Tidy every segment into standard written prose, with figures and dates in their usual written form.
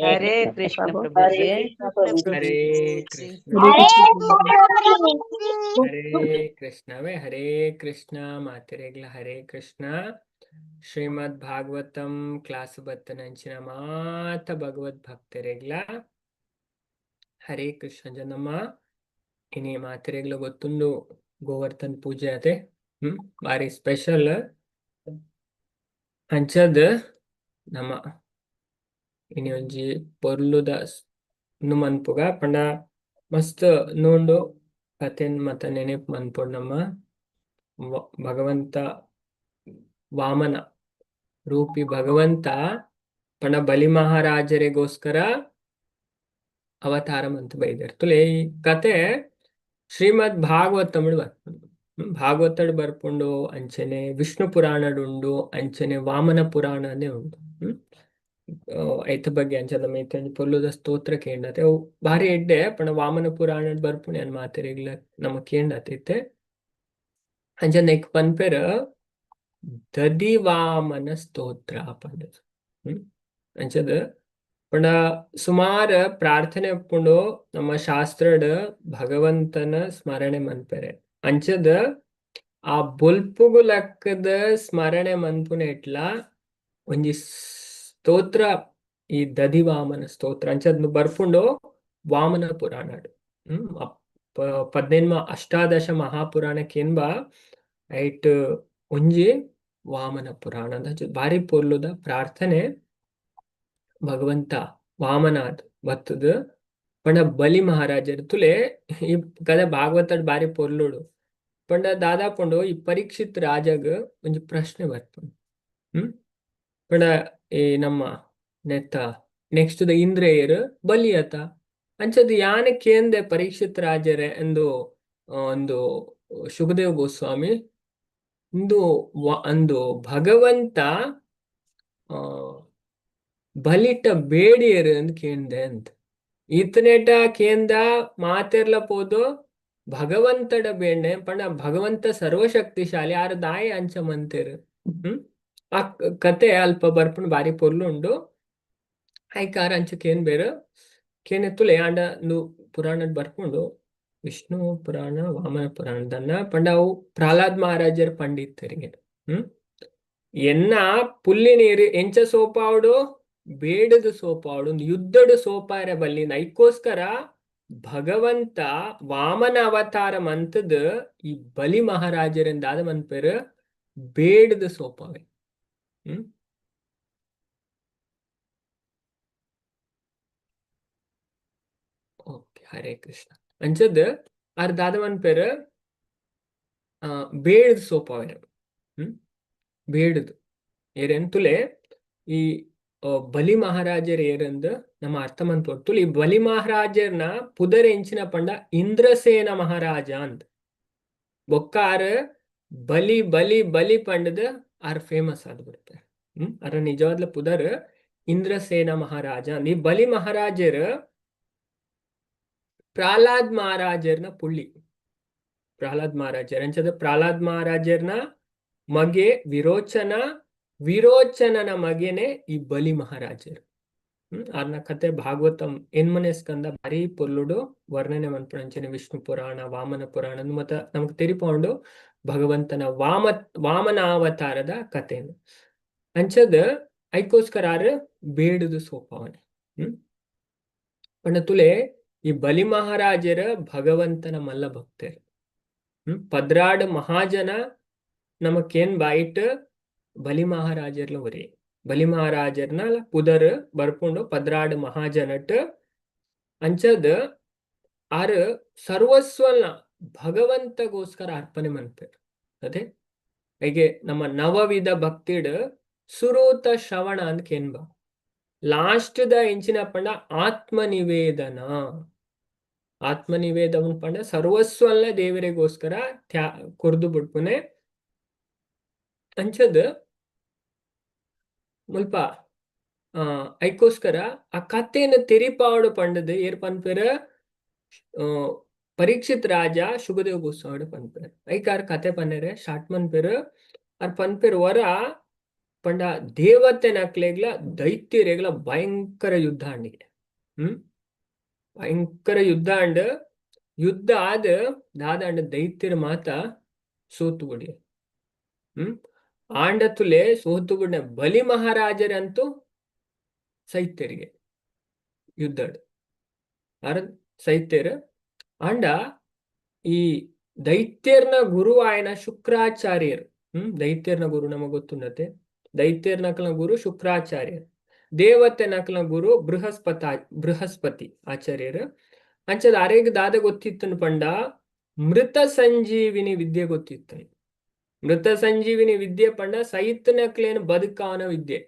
ಹರೇ ಕೃಷ್ಣ ಪ್ರಭುಜಿ. ಹರೇ ಕೃಷ್ಣ. ಹರೇ ಕೃಷ್ಣವೇ ಹರೇ ಕೃಷ್ಣ ಮಾತೆರೆಗ್ಲ ಹರೇ ಕೃಷ್ಣ. ಶ್ರೀಮದ್ Bhagavatam class ಬತ್ತನಂಚಿನ ಮಾತ ಭಗವದ್ ಭಕ್ತರೆಗ್ಲ ಹರೇ ಕೃಷ್ಣ. ಜನಮ್ಮ ಇನಿ ಮಾತೆರೆಗ್ಲ ಗೊತ್ತುಂಡು ಗೋವರ್ಧನ್ ಪೂಜೆ ಅತೆ ಬಾರಿ ಸ್ಪೆಷಲ್. ಅಂಚದ್ ನಮ್ಮ ಇನಿ ಒಂಜಿ ಪೊರ್ಲುದ ಉಂದು ಮನ್ಪುಗ ಪಂಡ ಮಸ್ತ್ ನೂಂಡು ಕತೆನ್ ಮತ ನೆನೆಪು ಮನ್ಪೊಡು. ನಮ್ಮ ಭಗವಂತ ವಾಮನ ರೂಪಿ ಭಗವಂತ ಪಂಡ ಬಲಿ ಮಹಾರಾಜರಿಗೋಸ್ಕರ ಅವತಾರ ಮಂತ್ ಬೈದೆರ್. ತುಲೆ ಈ ಕತೆ ಶ್ರೀಮದ್ ಭಾಗವತಮಡು ಬರ್ಪುಂಡು. ಭಾಗವತಡ್ ಬರ್ಪುಂಡು, ಅಂಚನೆ ವಿಷ್ಣು ಪುರಾಣಡ್ ಉಂಡು, ಅಂಚನೆ ವಾಮನ ಪುರಾಣನೇ ಉಂಡು. ಐತ ಬಗ್ಗೆ ಅಂಚ ನಮ್ಮ ಇತ್ತೆ ಪೊರ್ಲುದ ಸ್ತೋತ್ರ ಕೇಂಡತೆ, ಅವು ಭಾರಿ ಎಡ್ಡೆ. ಪಂಡ ವಾಮನ ಪುರಾಣಡ್ ಬರ್ಪುಂಡು ಅನ್ ಮಾತೆರೆಗ್ಲ ನಮ ಕೇಂಡತೆ ಇತ್ತೆ. ಅಂಚನೆ ನೆಕ್ ಪನ್ಪೆರ್ ದದಿವಾಮನ ಸ್ತೋತ್ರ ಪಂಡದು. ಅಂಚದ ಪಂಡ ಸುಮಾರು ಪ್ರಾರ್ಥನೆ ಉಪ್ಪುಂಡು ನಮ್ಮ ಶಾಸ್ತ್ರಡ್ ಭಗವಂತನ ಸ್ಮರಣೆ ಮನ್ಪೆರೆ. ಅಂಚದ ಆ ಬೊಲ್ಪುಗು ಲಕ್ಕದ ಸ್ಮರಣೆ ಮನ್ಪುನೆಟ್ಲ ಒಂಜಿ ಸ್ತೋತ್ರ ಈ ದಧಿವಾಮನ ಸ್ತೋತ್ರ. ಅಂಚದ್ ಬರ್ಪುಂಡು ವಾಮನ ಪುರಾಣಡ್. ಪದ್ನೆನ್ಮ ಅಷ್ಟಾದಶ ಮಹಾಪುರಾಣ ಕೇನ್ಬ ಐಟ್ ಒಂಜಿ ವಾಮನ ಪುರಾಣ. ಬಾರಿ ಪೊರ್ಲುದ ಪ್ರಾರ್ಥನೆ. ಭಗವಂತ ವಾಮನಾಥ್ ಬತ್ತದ ಪಂಡ ಬಲಿ ಮಹಾರಾಜರು ತುಲೆ ಈ ಕದೆ ಭಾಗವತಡ್ ಬಾರಿ ಪೊರ್ಲುಡು. ಪಂಡ ದಾದಾ ಪಂಡು ಈ ಪರೀಕ್ಷಿತ್ ರಾಜಗ್ ಒಂಜಿ ಪ್ರಶ್ನೆ ಬರ್ಪುಂಡು. ಪಂಡ ಈ ನಮ್ಮ ನೆತ್ತ ನೆಕ್ಸ್ಟ್ ದ ಇಂದ್ರೆಯರು ಬಲಿ ಅತ ಅಂಚದ ಯಾನೆ ಕೇಂದೆ ಪರೀಕ್ಷಿತ್ ರಾಜರೇ ಎಂದು ಒಂದು ಸುಖದೇವ್ ಗೋಸ್ವಾಮಿ ಇಂದು ಅಂದು ಭಗವಂತ ಬಲಿಟ ಬೇಡಿಯರು ಅಂದ್ ಕೇಂದೆ ಅಂತ. ಈತನೇಟ ಕೇಂದ ಮಾತೆರ್ಲ ಪೋದು ಭಗವಂತಡ ಬೇಂಡೆ ಪಂಡ ಭಗವಂತ ಸರ್ವಶಕ್ತಿಶಾಲಿ ಆರು ದಾಯಿ ಅಂಚ ಮಂತೆರು. ಆ ಕತೆ ಅಲ್ಪ ಬರ್ಪುಂಡು, ಬಾರಿ ಪೊರ್ಲು ಉಂಡು. ಐಕಾರ ಅಂಚ ಕೇನ್ ಬೇರು ಕೇನೆತ್ತುಲೆ ಆಂಡ ನು ಪುರಾಣಡ್ ಬರ್ಪುಂಡು, ವಿಷ್ಣು ಪುರಾಣ ವಾಮನ ಪುರಾಣ ದನ್ನ. ಪಂಡ ಅವು ಪ್ರಹ್ಲಾದ್ ಮಹಾರಾಜರ್ ಪಂಡಿತರಿಗೆ ಎನ್ನ ಪುಲ್ಲಿ ನೀರು ಎಂಚ ಸೋಪಾವಡು ಬೇಡದ ಸೋಪಾವಡು ಒಂದು ಯುದ್ಧಡು ಸೋಪಾರೆ ಬಲ್ಲಿ. ಐಕ್ಕೋಸ್ಕರ ಭಗವಂತ ವಾಮನ ಅವತಾರ ಮಂತದ ಈ ಬಲಿ ಮಹಾರಾಜರಿಂದಾದ ಮನ್ಪೇರು ಬೇಡದ ಸೋಪಾವೆ. ಓಕೆ, ಹರೇ ಕೃಷ್ಣ. ಅಂಚದ್ ಆರ್ ದಾದ ಮನ್ಪೇರು ಬೇಡದ ಸೋಪಾವೆರ್. ಬೇಡದು ಏರೆನ್ ತುಲೆ ಈ ಬಲಿ ಮಹಾರಾಜರ್ ಏರಂದ್ ನಮ್ಮ ಅರ್ಥ ಮನ್ಪೊಡು. ಈ ಬಲಿ ಮಹಾರಾಜರ್ನ ಪುದರ್ ಎಂಚಿನ ಪಂಡ ಇಂದ್ರಸೇನ ಮಹಾರಾಜ ಅಂದ್. ಬೊಕ್ಕಾರ ಬಲಿ ಬಲಿ ಬಲಿ ಪಂಡದ ಆರ್ ಫೇಮಸ್ ಆದ್ ಬಿಡ್ತಾರೆ. ಅರ ನಿಜವಾದ್ಲ ಪುದರ್ ಇಂದ್ರಸೇನ ಮಹಾರಾಜ. ಈ ಬಲಿ ಮಹಾರಾಜರ್ ಪ್ರಹ್ಲಾದ್ ಮಹಾರಾಜರ್ನ ಪುಳ್ಳಿ. ಪ್ರಹ್ಲಾದ್ ಮಹಾರಾಜರ್ ಅಂಚದ ಪ್ರಹ್ಲಾದ್ ಮಹಾರಾಜರ್ನ ಮಗೆ ವಿರೋಚನ, ವಿರೋಚನನ ಮಗೇನೆ ಈ ಬಲಿ ಮಹಾರಾಜರು. ಆರ್ನ ಕತೆ ಭಾಗವತಂ ಎನ್ಮನೆ ಸ್ಕಂದ ಭಾರಿ ಪೊರ್ಲುಡು ವರ್ಣನೆ ಮನ್ಪುಣಂಚನೆ ವಿಷ್ಣು ಪುರಾಣ ವಾಮನ ಪುರಾಣ ಮತ್ತ ನಮಗ್ ತೆರಿಪೌಂಡು ಭಗವಂತನ ವಾಮನಾವತಾರದ ಕಥೆನು. ಅಂಚದ ಐಕೋಸ್ಕರ ಆರ್ ಬೇಡದು ಸೋಪಾವನೆ. ಪಂಡ ತುಲೆ ಈ ಬಲಿ ಮಹಾರಾಜರ ಭಗವಂತನ ಮಲ್ಲ ಭಕ್ತರು. ಪದ್ರಾಡ್ ಮಹಾಜನ ನಮಕೇನ್ ಬಾಯಿಟ್ ಬಲಿ ಮಹಾರಾಜರ್ಲ ಒರಿ. ಬಲಿ ಮಹಾರಾಜರ್ನ ಪುದರ್ ಬರ್ಪುಂಡು ಪದ್ರಾಡ್ ಮಹಾಜನಟ್. ಅಂಚದ್ ಆರ್ ಸರ್ವಸ್ವಲ್ನ ಭಗವಂತಗೋಸ್ಕರ ಅರ್ಪಣೆ ಮನ್ಪೆರ್. ಅದೇ ಹೀಗೆ ನಮ್ಮ ನವವಿಧ ಭಕ್ತಿಡ್ ಸುರೂತ ಶ್ರವಣ ಅಂತ ಕೇನ್ಬ. ಲಾಸ್ಟ್ ದ ಎಂಚಿನ ಪಂಡ ಆತ್ಮನಿವೇದನ. ಆತ್ಮನಿವೇದನ ಪಂಡ ಸರ್ವಸ್ವಲ್ನ ದೇವರಿಗೋಸ್ಕರ ತ್ಯಾ ಕೊರ್ದು ಬಿಡ್ಪುನೆ. ಅಂಚದ್ ಮುಲ್ಪ ಐಕೋಸ್ಕರ ಆ ಕಥೆನ ತೆರಿಪಾವಡು ಪಂಡದು ಏರ್ ಪನ್ಪೆರ್ ಪರೀಕ್ಷಿತ್ ರಾಜ ಸುಖದೇವ್ ಗೋಸ್ವಾಮಿ ಪನ್ಪೆರ್. ಐಕಾರ್ ಕತೆ ಪನ್ನೆರೆ ಸ್ಟಾರ್ಟ್ ಮನ್ಪೆರ್. ಆರ್ ಪನ್ಪೆರ್ ವರ ಪಂಡ ದೇವತೆನಕ್ಲೆಗ್ಲ ದೈತ್ಯರೆಗ್ಲ ಭಯಂಕರ ಯುದ್ಧ ಆಂಡಿಗೆ. ಭಯಂಕರ ಯುದ್ಧ ಆಂಡ್. ಯುದ್ಧ ಆದ ದಾದಾಂಡ ದೈತ್ಯರ ಮಾತ ಸೋತು ಬುಡಿ. ಆಂಡತುಲೆ ಸೋತು ಬುಡ್ನ ಬಲಿ ಮಹಾರಾಜರಂತೂ ಸೈತ್ಯರಿಗೆ ಯುದ್ಧಡ್ ಅರ ಸೈತ್ಯರು. ಆಂಡ ಈ ದೈತ್ಯರ್ನ ಗುರು ಆಯನ ಶುಕ್ರಾಚಾರ್ಯರು. ದೈತ್ಯರ್ನ ಗುರು ನಮಗೆ ಗೊತ್ತುಂಡತೆ. ದೈತ್ಯರ್ನಕಲ್ನ ಗುರು ಶುಕ್ರಾಚಾರ್ಯರು, ದೇವತೆನಕಲ್ನ ಗುರು ಬೃಹಸ್ಪತಿ ಆಚಾರ್ಯರು. ಅಂಚದ ಅರೆಗ್ ದಾದ ಗೊತ್ತಿತ್ತನು ಪಂಡ ಮೃತ ಸಂಜೀವಿನಿ ವಿದ್ಯೆ ಗೊತ್ತಿತ್ತು. ಮೃತ ಸಂಜೀವಿನಿ ವಿದ್ಯೆ ಪಂಡ ಸೈತನಕ್ಲೇನು ಬದುಕಾನ ವಿದ್ಯೆ.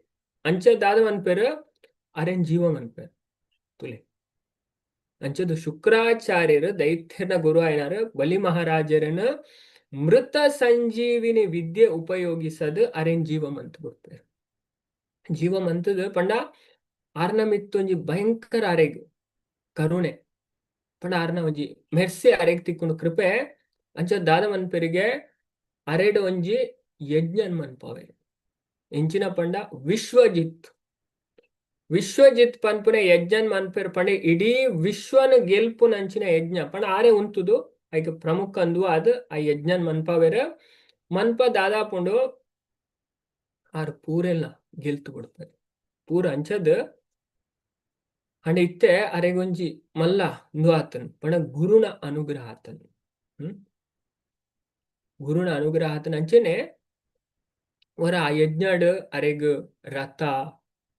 ಅಂಚ ದಾದ ಮನ್ಪೇರು ಅರೆನ್ ಜೀವ ಮನ್ಪೇರು ತುಲೆ. ಅಂಚದು ಶುಕ್ರಾಚಾರ್ಯರು ದೈತ್ಯನ ಗುರು ಆಯ್ನಾರು ಬಲಿ ಮಹಾರಾಜರನ್ನ ಮೃತ ಸಂಜೀವಿನಿ ವಿದ್ಯೆ ಉಪಯೋಗಿಸದು ಅರೆನ್ ಜೀವ ಮಂತ್ ಕೊಡ್ತಾರೆ. ಜೀವ ಮಂತದ ಪಂಡ ಆರ್ನ ಮಿತ್ತೊಂಜಿ ಭಯಂಕರ ಅರೆಗ್ ಕರುಣೆ ಪಂಡ ಆರ್ನ ಒಂಜಿ ಮೆರ್ಸಿ ಅರೆಗ್ ತಿಕ್ಕೊಂಡು ಕೃಪೆ. ಅಂಚ ದಾದ ಮನ್ಪೆರಿಗೆ ಅರೆಡ್ ಒಂಜಿ ಯಜ್ಞನ್ ಮನ್ಪವೆ. ಎಂಚಿನ ಪಂಡ ವಿಶ್ವಜಿತ್. ವಿಶ್ವಜಿತ್ ಪನ್ಪುನ ಯಜ್ಞನ್ ಮನ್ಪೆರ್ ಪಂಡ ಇಡೀ ವಿಶ್ವನ ಗೆಲ್ಪುನಂಚಿನ ಯಜ್ಞ ಪಂಡ ಆರೆ ಉಂತುದು ಐಕ್ ಪ್ರಮುಖ ಅಂದು ಅದು ಆ ಯಜ್ಞನ್ ಮನ್ಪವೆರ್. ಮನ್ಪ ದಾದಾಪುಂಡು ಆರ್ ಪೂರೆಲ್ಲ ಗೆಲ್ತು ಕೊಡ್ತಾರೆ ಪೂರ. ಅಂಚದ್ ಅಂಡ ಇತ್ತೆ ಅರೆಗೊಂಜಿ ಮಲ್ಲ ಇಂದು ಆತನ್ ಪಂಡ ಗುರುನ ಅನುಗ್ರಹ ಆತನ್. ಗುರುನ ಅನುಗ್ರಹ ಆತನ. ಅಂಚೆನೆ ವರ ಆ ಯಜ್ಞಡ್ ಅರೆಗ್ ರಥ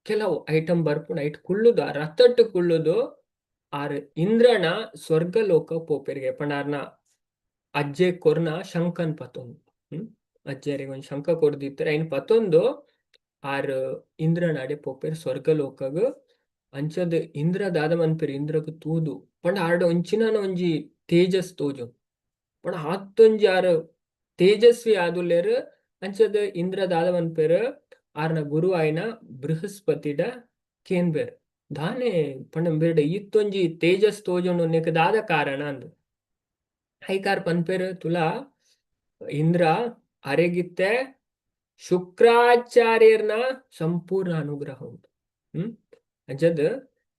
ಕೆಲವು ಐಟಮ್ ಬರ್ಪುಂಡು. ಐಟ್ ಕುಳ್ಳುದು ಆ ರಥಟ್ಟು ಕುಳ್ಳುದು ಆರ್ ಇಂದ್ರನ ಸ್ವರ್ಗ ಲೋಕ ಪೋಪೆರಿಗೆ. ಪಂಡ ಆರ್ನ ಅಜ್ಜೆ ಕೊರ್ನ ಶಂಕನ್ ಪತೊಂದು. ಅಜ್ಜೆರಿಗೆ ಒಂಜಿ ಶಂಕ ಕೊರ್ದಿತ್ತಾರೆ, ಐನ್ ಪತೊಂದು ಆರ್ ಇಂದ್ರನಾಡೆ ಪೋಪೆರ್ ಸ್ವರ್ಗ ಲೋಕಗ್. ಅಂಚದ ಇಂದ್ರ ದಾದ ಮನ್ಪೆರ್ ಇಂದ್ರಗ್ ತೂದು ಪಂಡ ಆರ್ಡ ಒಂಚಿನ ಒಂಜಿ ತೇಜಸ್ ತೋಜು ಪಂಡ ಆತ್ತೊಂಜಿ ಆರ್ ತೇಜಸ್ವಿ ಆದುಲ್ಲೇರ್. ಅಂಚದ ಇಂದ್ರ ದಾದ ಮನ್ಪೆರ್ ಆರ್ನ ಗುರು ಆಯ್ನ ಬೃಹಸ್ಪತಿಡ ಕೇನ್ಬೆರ್ ದಾನೆ ಪಂಡ ಬೇರ್ಡ ಈತ್ತೊಂಜಿ ತೇಜಸ್ ತೋಜುಂಡು ನೆಕ್ ದಾದ ಕಾರಣ ಅಂದ್. ಐಕಾರ್ ಪನ್ಪೆರ್ ತುಲಾ ಇಂದ್ರ ಅರೆಗಿತ್ತೆ ಶುಕ್ರಾಚಾರ್ಯರ್ನ ಸಂಪೂರ್ಣ ಅನುಗ್ರಹ ಉಂಟು. ಅಂಚದ್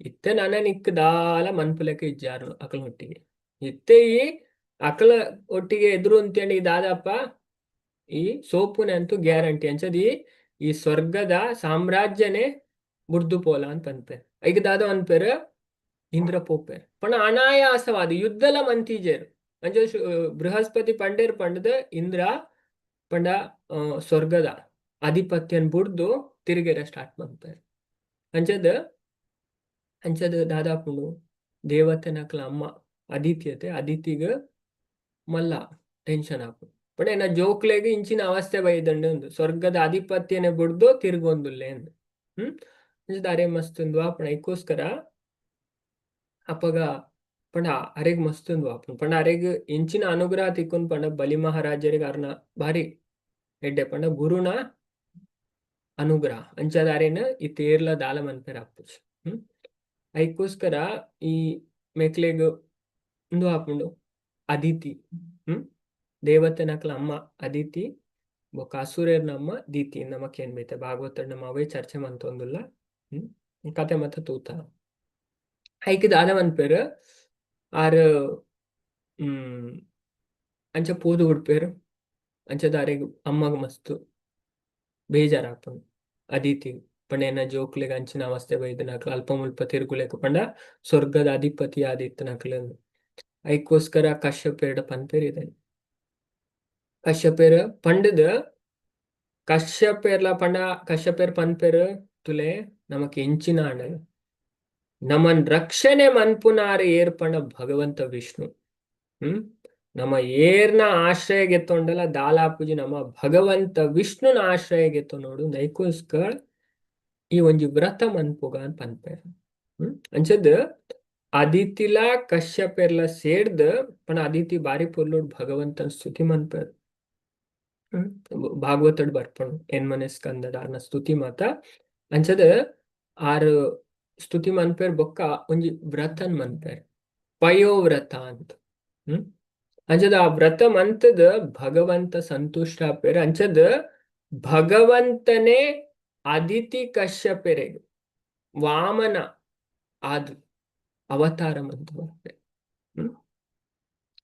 ಇತ್ತೆ ನನ ನಿಕ್ ದಾಲ ಮನ್ಪುಲೆಕ ಇಜ್ಜಾರು ಅಕಲ್ನ ಒಟ್ಟಿಗೆ. ಇತ್ತೆ ಈ ಅಕಲ ಒಟ್ಟಿಗೆ ಎದುರು ಅಂತೇಳಿ ದಾದಪ್ಪ ಈ ಸೋಪುನೆ ಅಂತೂ ಗ್ಯಾರಂಟಿ. ಅಂಚದ್ ಈ ಸ್ವರ್ಗದ ಸಾಮ್ರಾಜ್ಯನೇ ಬುಡ್ದು ಪೋಲ ಅಂತ ಅನ್ಪೇರ್. ಐಕ್ ದಾದ ಅನ್ಪೇರ್ ಇಂದ್ರ ಪೋಪೇರ್ ಪಂಡ ಅನಾಯಾಸವಾದ ಯುದ್ಧಲ ಮಂತಿಜೇರ್. ಅಂಚ ಬೃಹಸ್ಪತಿ ಪಂಡೇರ್ ಪಂಡದ ಇಂದ್ರ ಪಂಡ ಸ್ವರ್ಗದ ಆಧಿಪತ್ಯನ್ ಬುಡ್ದು ತಿರುಗೆರ ಸ್ಟಾರ್ಟ್ ಮಾಡ್ತಾರೆ. ಅಂಚದ ಅಂಚದ ದಾದಾಪುಂಡು ದೇವತೆನಕ್ಲ ಅಮ್ಮ ಅದಿತಿ ಅತೆ ಅದಿತಿಗ್ ಮಲ್ಲ ಟೆನ್ಷನ್ ಆಪುಂಡು. ಪಂಡ ಎನ್ನ ಜೋಕ್ಲೆಗ್ ಇಂಚಿನ ಅವಸ್ಥೆ ಬೈದಂಡು ಉಂದು ಸ್ವರ್ಗದ ಆಧಿಪತ್ಯನೆ ಬುಡ್ದು ತಿರುಗೊಂದುಲ್ಲೆ ಅಂದ್. ಅಂಚದ ಅರೆ ಮಸ್ತ್ ಉಂದು ಆಪುಂಡು. ಐಕೋಸ್ಕರ ಅಪಗ ಪಂಡ ಅರೆಗ್ ಮಸ್ತ್ ಉಂದು ಆಪುಂಡು. ಪಂಡ ಅರೆಗ್ ಇಂಚಿನ ಅನುಗ್ರಹ ತಿಕ್ಕೊಂದು ಪಂಡ ಬಲಿ ಮಹಾರಾಜರಿಗೆ ಅರ್ನ ಭಾರಿ ಎಡ್ಡೆ ಪಂಡ ಗುರುನ ಅನುಗ್ರಹ. ಅಂಚಾದ ಅರೇನ ಈ ತೇರ್ಲ ದಾಲ ಮನ್ಪೆರ್ ಆಪುಜಿ. ಐಕೋಸ್ಕರ ಈ ಮೆಕ್ಲೆಗ್ ಉಂದು ಆಪುಂಡು ಅದಿತಿ. ದೇವತೆನಕ್ಲ ಅಮ್ಮ ಅದಿತಿ ಬೊಕ್ಕ ಅಸುರೇರ್ನ ಅಮ್ಮ ದಿತಿ ನಮಕ್ ಏನ್ ಬೈತೆ ಭಾಗವತ ನಮ್ಮ ಅವೇ ಚರ್ಚೆ ಮಂತೊಂದುಲ್ಲ. ಕತೆ ಮತ್ತ ತೂತ ಐಕ್ ದಾದ ಮನ್ಪೆರ್ ಆರ್ ಅಂಚ ಪೋದು ಉಡ್ಪೇರು. ಅಂಚದ ಅರೆಗ್ ಅಮ್ಮಗ್ ಮಸ್ತ್ ಬೇಜಾರಾಪುಂಡು ಅದಿತಿ. ಪಂಡ ಎನ್ನ ಜೋಕ್ಲೆಗ್ ಅಂಚಿನ ಅವಸ್ಥೆ ಬೈದಿನಕ್ಲು ಅಲ್ಪ ಮುಲ್ಪ ತಿರುಗುಲೆಕ ಪಂಡ ಸ್ವರ್ಗದ ಅಧಿಪತಿ ಆದಿತ್ತನಕ್ಲು. ಐಕೋಸ್ಕರ ಕಶ್ಯಪೇರ್ಡ ಪನ್ಪೇರ್ ಇದನ್. ಕಶ್ಯಪೇರ್ ಪಂಡದ ಕಶ್ಯಪೇರ್ಲ ಪಂಡ ಕಶ್ಯಪೇರ್ ಪನ್ಪೇರ್ ತುಲೆ ನಮಕ್ ಎಂಚಿನ ಆಂಡಲ ನಮನ್ ರಕ್ಷಣೆ ಮನ್ಪುನಾರ್ ಏರ್ ಪಂಡ ಭಗವಂತ ವಿಷ್ಣು. ನಮ್ಮ ಏರ್ನ ಆಶ್ರಯ ಗೆತ್ತೊಂಡಲ ದಾಲಾಪುಜಿ ನಮ್ಮ ಭಗವಂತ ವಿಷ್ಣುನ ಆಶ್ರಯ ಗೆತ್ತೊ ನೋಡು ನೈಕೋಸ್ಕರ ಈ ಒಂಜಿ ವ್ರತ ಮನ್ಪುಗ ಅಂತ ಪನ್ಪೇರ್. ಅಂಚದ್ ಅದಿತಿಲ ಕಶ್ಯಪೆರ್ಲ ಸೇರ್ದ್ ಪಂಡ ಅದಿತಿ ಬಾರಿ ಪೊರ್ಲುಡ್ ಭಗವಂತನ ಸ್ತುತಿ ಮನ್ಪೇರ್. ಭಾಗವತಡ್ ಬರ್ಪುಂಡು ಎನ್ಮನೆ ಸ್ಕಂದಡ್ ಆರ್ನ ಸ್ತುತಿ ಮಾತ. ಅಂಚದ್ ಆರ್ ಸ್ತುತಿ ಮನ್ಪೇರ್ ಬೊಕ್ಕ ಒಂಜಿ ವ್ರತನ್ ಮನ್ಪೇರ್ ಪಯೋವ್ರತ ಅಂತ. ಅಂಚದ ಆ ವ್ರತ ಮಂತದ ಭಗವಂತ ಸಂತುಷ್ಟ ಆಪೇರ್. ಅಂಚದ ಭಗವಂತನೇ ಅದಿತಿ ಕಶ್ಯಪೆರೆಗ್ ವಾಮನ ಆದ್ ಅವತಾರ ಮಂತ್ ಬರ್ಪೆ.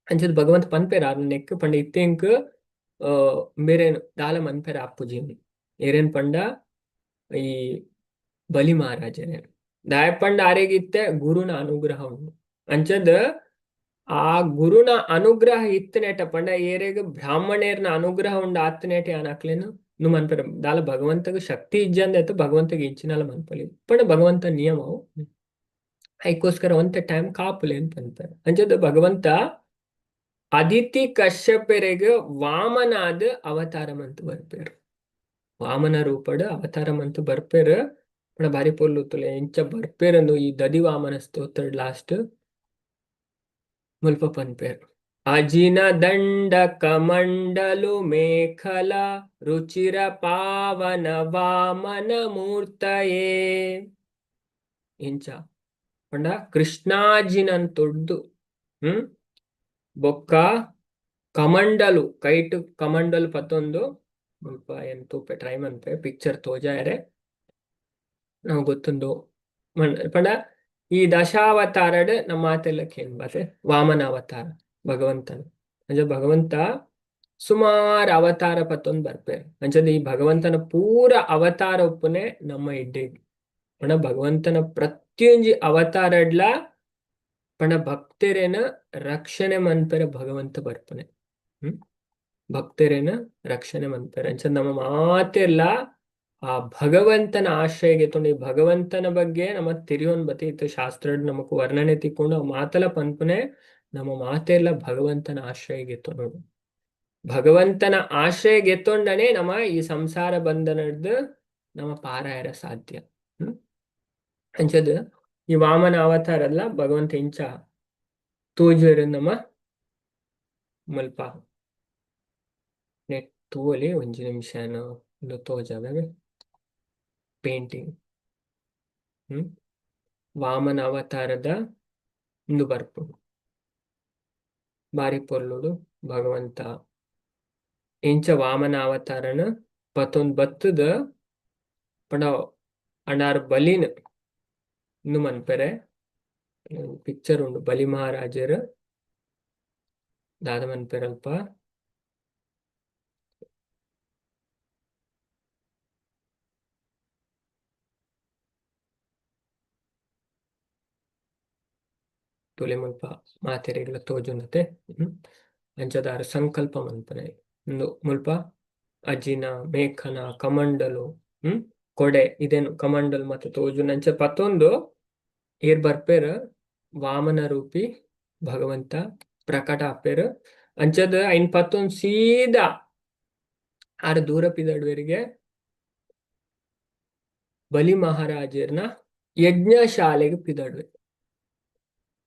ಅಂಚದ ಭಗವಂತ ಪನ್ಪೆರ್ ಆರ್ ನೆಕ್ ಪಂಡ ಇತ್ತೆಂಕ್ ಮೇರೆನ್ ದಾಲ ಮನ್ಪೆರ್ ಆಪುಜಿ ಏರೇನ್ ಪಂಡ ಈ ಬಲಿ ಮಹಾರಾಜರೇ. ದಾಯೆ ಪಂಡ ಆರೆಗ್ ಇತ್ತೆ ಗುರುನ ಅನುಗ್ರಹ ಉಂಡು. ಅಂಚದ ಆ ಗುರುನ ಅನುಗ್ರಹ ಇತ್ತನೇಟ ಪಂಡ ಏರೆಗ್ ಬ್ರಾಹ್ಮಣೇರ್ನ ಅನುಗ್ರಹ ಉಂಡು ಆತ್ತನೇಟ ಯಾನ್ ನು ಮನ್ಪೆರ್ ದಾಲ ಭಗವಂತಗ್ ಶಕ್ತಿ ಇಜ್ಜಂದೆ ಭಗವಂತಗ್ ಇಂಚಿನಾಲ ಮನ್ಪಲಿ ಪಂಡ ಭಗವಂತ ನಿಯಮ ಅವು. ಐಕೋಸ್ಕರ ಒಂತೆ ಟೈಮ್ ಕಾಪುಲೆ ಅಂತ ಪನ್ಪೆರ್. ಅಂಚದ ಭಗವಂತ ಅದಿತಿ ಕಶ್ಯಪೆರೆಗ್ ವಾಮನಾದ್ ಅವತಾರ ಮಂತ್ ಬರ್ಪೆರ್. ವಾಮನ ರೂಪಡ್ ಅವತಾರ ಮಂತ್ ಬರ್ಪೆರ್. ಪಂಡ ಬಾರಿ ಪೊರ್ಲು ತುಲೆ ಇಂಚ ಬರ್ಪೆರಂದು ಈ ದದಿ ವಾಮನ ಸ್ತೋತ್ರ ಲಾಸ್ಟ್ ಮುಲ್ಪ ಪನ್ಪೆರ್. ಅಜಿನ ದಂಡ ಕಮಂಡಲು ಮೇಖಲ ರುಚಿರ ಪಾವನ ವಾಮನ ಮೂರ್ತಯೇ. ಇಂಚ ಪಂಡ ಕೃಷ್ಣಾಜಿನನ್ ತೊಡ್ದು ಬೊಕ್ಕ ಕಮಂಡಲು ಕೈಟ್ ಕಮಂಡಲು ಪತ್ತೊಂದು ಮುಲ್ಪ ಏನ್ ತೂಪೆ ಟ್ರೈ ಮನ್ಪೆ ಪಿಕ್ಚರ್ ತೋಜಾಯರೆ ನಾವು ಗೊತ್ತುಂಡು. ಪಂಡ ಈ ದಶಾವತಾರಡ್ ನಮ್ಮ ಮಾತೆಲ್ಲ ಕೇಳ್ಬಾತೆ ವಾಮನ ಅವತಾರ ಭಗವಂತನ. ಅಂಚ ಭಗವಂತ ಸುಮಾರು ಅವತಾರ ಪತ್ತೊಂದು ಬರ್ಪೆ. ಅಂಚದ ಈ ಭಗವಂತನ ಪೂರ ಅವತಾರ ಉಪ್ಪುನೆ ನಮ್ಮ ಇಡ್ಡೆ. ಪಂಡ ಭಗವಂತನ ಪ್ರತಿಯೊಂಜಿ ಅವತಾರಡ್ಲ ಪಂಡ ಭಕ್ತರೇನ ರಕ್ಷಣೆ ಮನ್ಪೆರೆ ಭಗವಂತ ಬರ್ಪನೆ. ಭಕ್ತರೇನ ರಕ್ಷಣೆ ಮನ್ಪೆರೆ. ಅಂಚ ನಮ್ಮ ಮಾತೆಲ್ಲ ಆ ಭಗವಂತನ ಆಶ್ರಯಗೆ ತೊಂಡು ಈ ಭಗವಂತನ ಬಗ್ಗೆ ನಮ್ಮ ತಿರಿಯೋನ್ ಬತಿ ಇತ್ತು ಶಾಸ್ತ್ರ ನಮಕ್ ವರ್ಣನೆ ತಿಕ್ಕೊಂಡು ಮಾತಲ ಪನ್ಪುನೆ ನಮ್ಮ ಮಾತೆಲ್ಲ ಭಗವಂತನ ಆಶ್ರಯಗೆ ತೊಂಡು. ಭಗವಂತನ ಆಶ್ರಯಗೆ ಎತ್ತೊಂಡನೆ ನಮ್ಮ ಈ ಸಂಸಾರ ಬಂಧನದ ನಮ್ಮ ಪಾರಾಯರ ಸಾಧ್ಯ. ಅಂಚದ ಈ ವಾಮನ ಅವತಾರ ಅಲ್ಲ ಭಗವಂತ ಇಂಚ ತೋಜುವೆರ್ ನಮ್ಮ ಮುಲ್ಪ ನೆಟ್ ತೂವೊಲಿ ಒಂಜಿ ನಿಮಿಷ ಉಂದು ತೋಜಾವೆ ಪೇಂಟಿಂಗ್. ವಾಮನ ಅವತಾರದ ಉಂದು ಬರ್ಪುಂಡು ಬಾರಿ ಪೊರ್ಲುಡು ಭಗವಂತ ಇಂಚ ವಾಮನ ಅವತಾರನ ಪತ್ತೊಂದು ಬತ್ತದ ಪಂಡ ಅಣ್ಣಾರ್ ಬಲಿನ್ ಉಂದು ಮನ್ಪೆರೆ ಪಿಕ್ಚರ್ ಉಂಡು ಬಲಿ ಮಹಾರಾಜೆರ್ ದಾದ ಮನ್ಪೆರಲ್ಪ ತೂಲೆ ಮುಲ್ಪ ಮಾತೆರೆಗ್ಲ ತೋಜುಂಡತೆ. ಅಂಚದಾರ್ ಸಂಕಲ್ಪ ಮನ್ಪುನೆ ಉಂದು ಮುಲ್ಪ ಅಜಿನ ಮೇಖನ ಕಮಂಡಲು ಕೊಡೆ ಇದೇನು ಕಮಂಡಲ್ ಮತ್ತೆ ತೋಜುನ ಅಂಚ ಪತ್ತೊಂದು ಏರ್ ಬರ್ಪೆರ್ ವಾಮನ ರೂಪಿ ಭಗವಂತ ಪ್ರಕಟ ಆಪೆರ್. ಅಂಚದ ಐನ್ ಪತ್ತೊಂದು ಸೀದಾ ಆರ್ ದೂರ ಪಿದಡ್ವೆರಿಗೆ ಬಲಿ ಮಹಾರಾಜರ್ನ ಯಜ್ಞಶಾಲೆಗ್ ಪಿದಡ್ವೆ.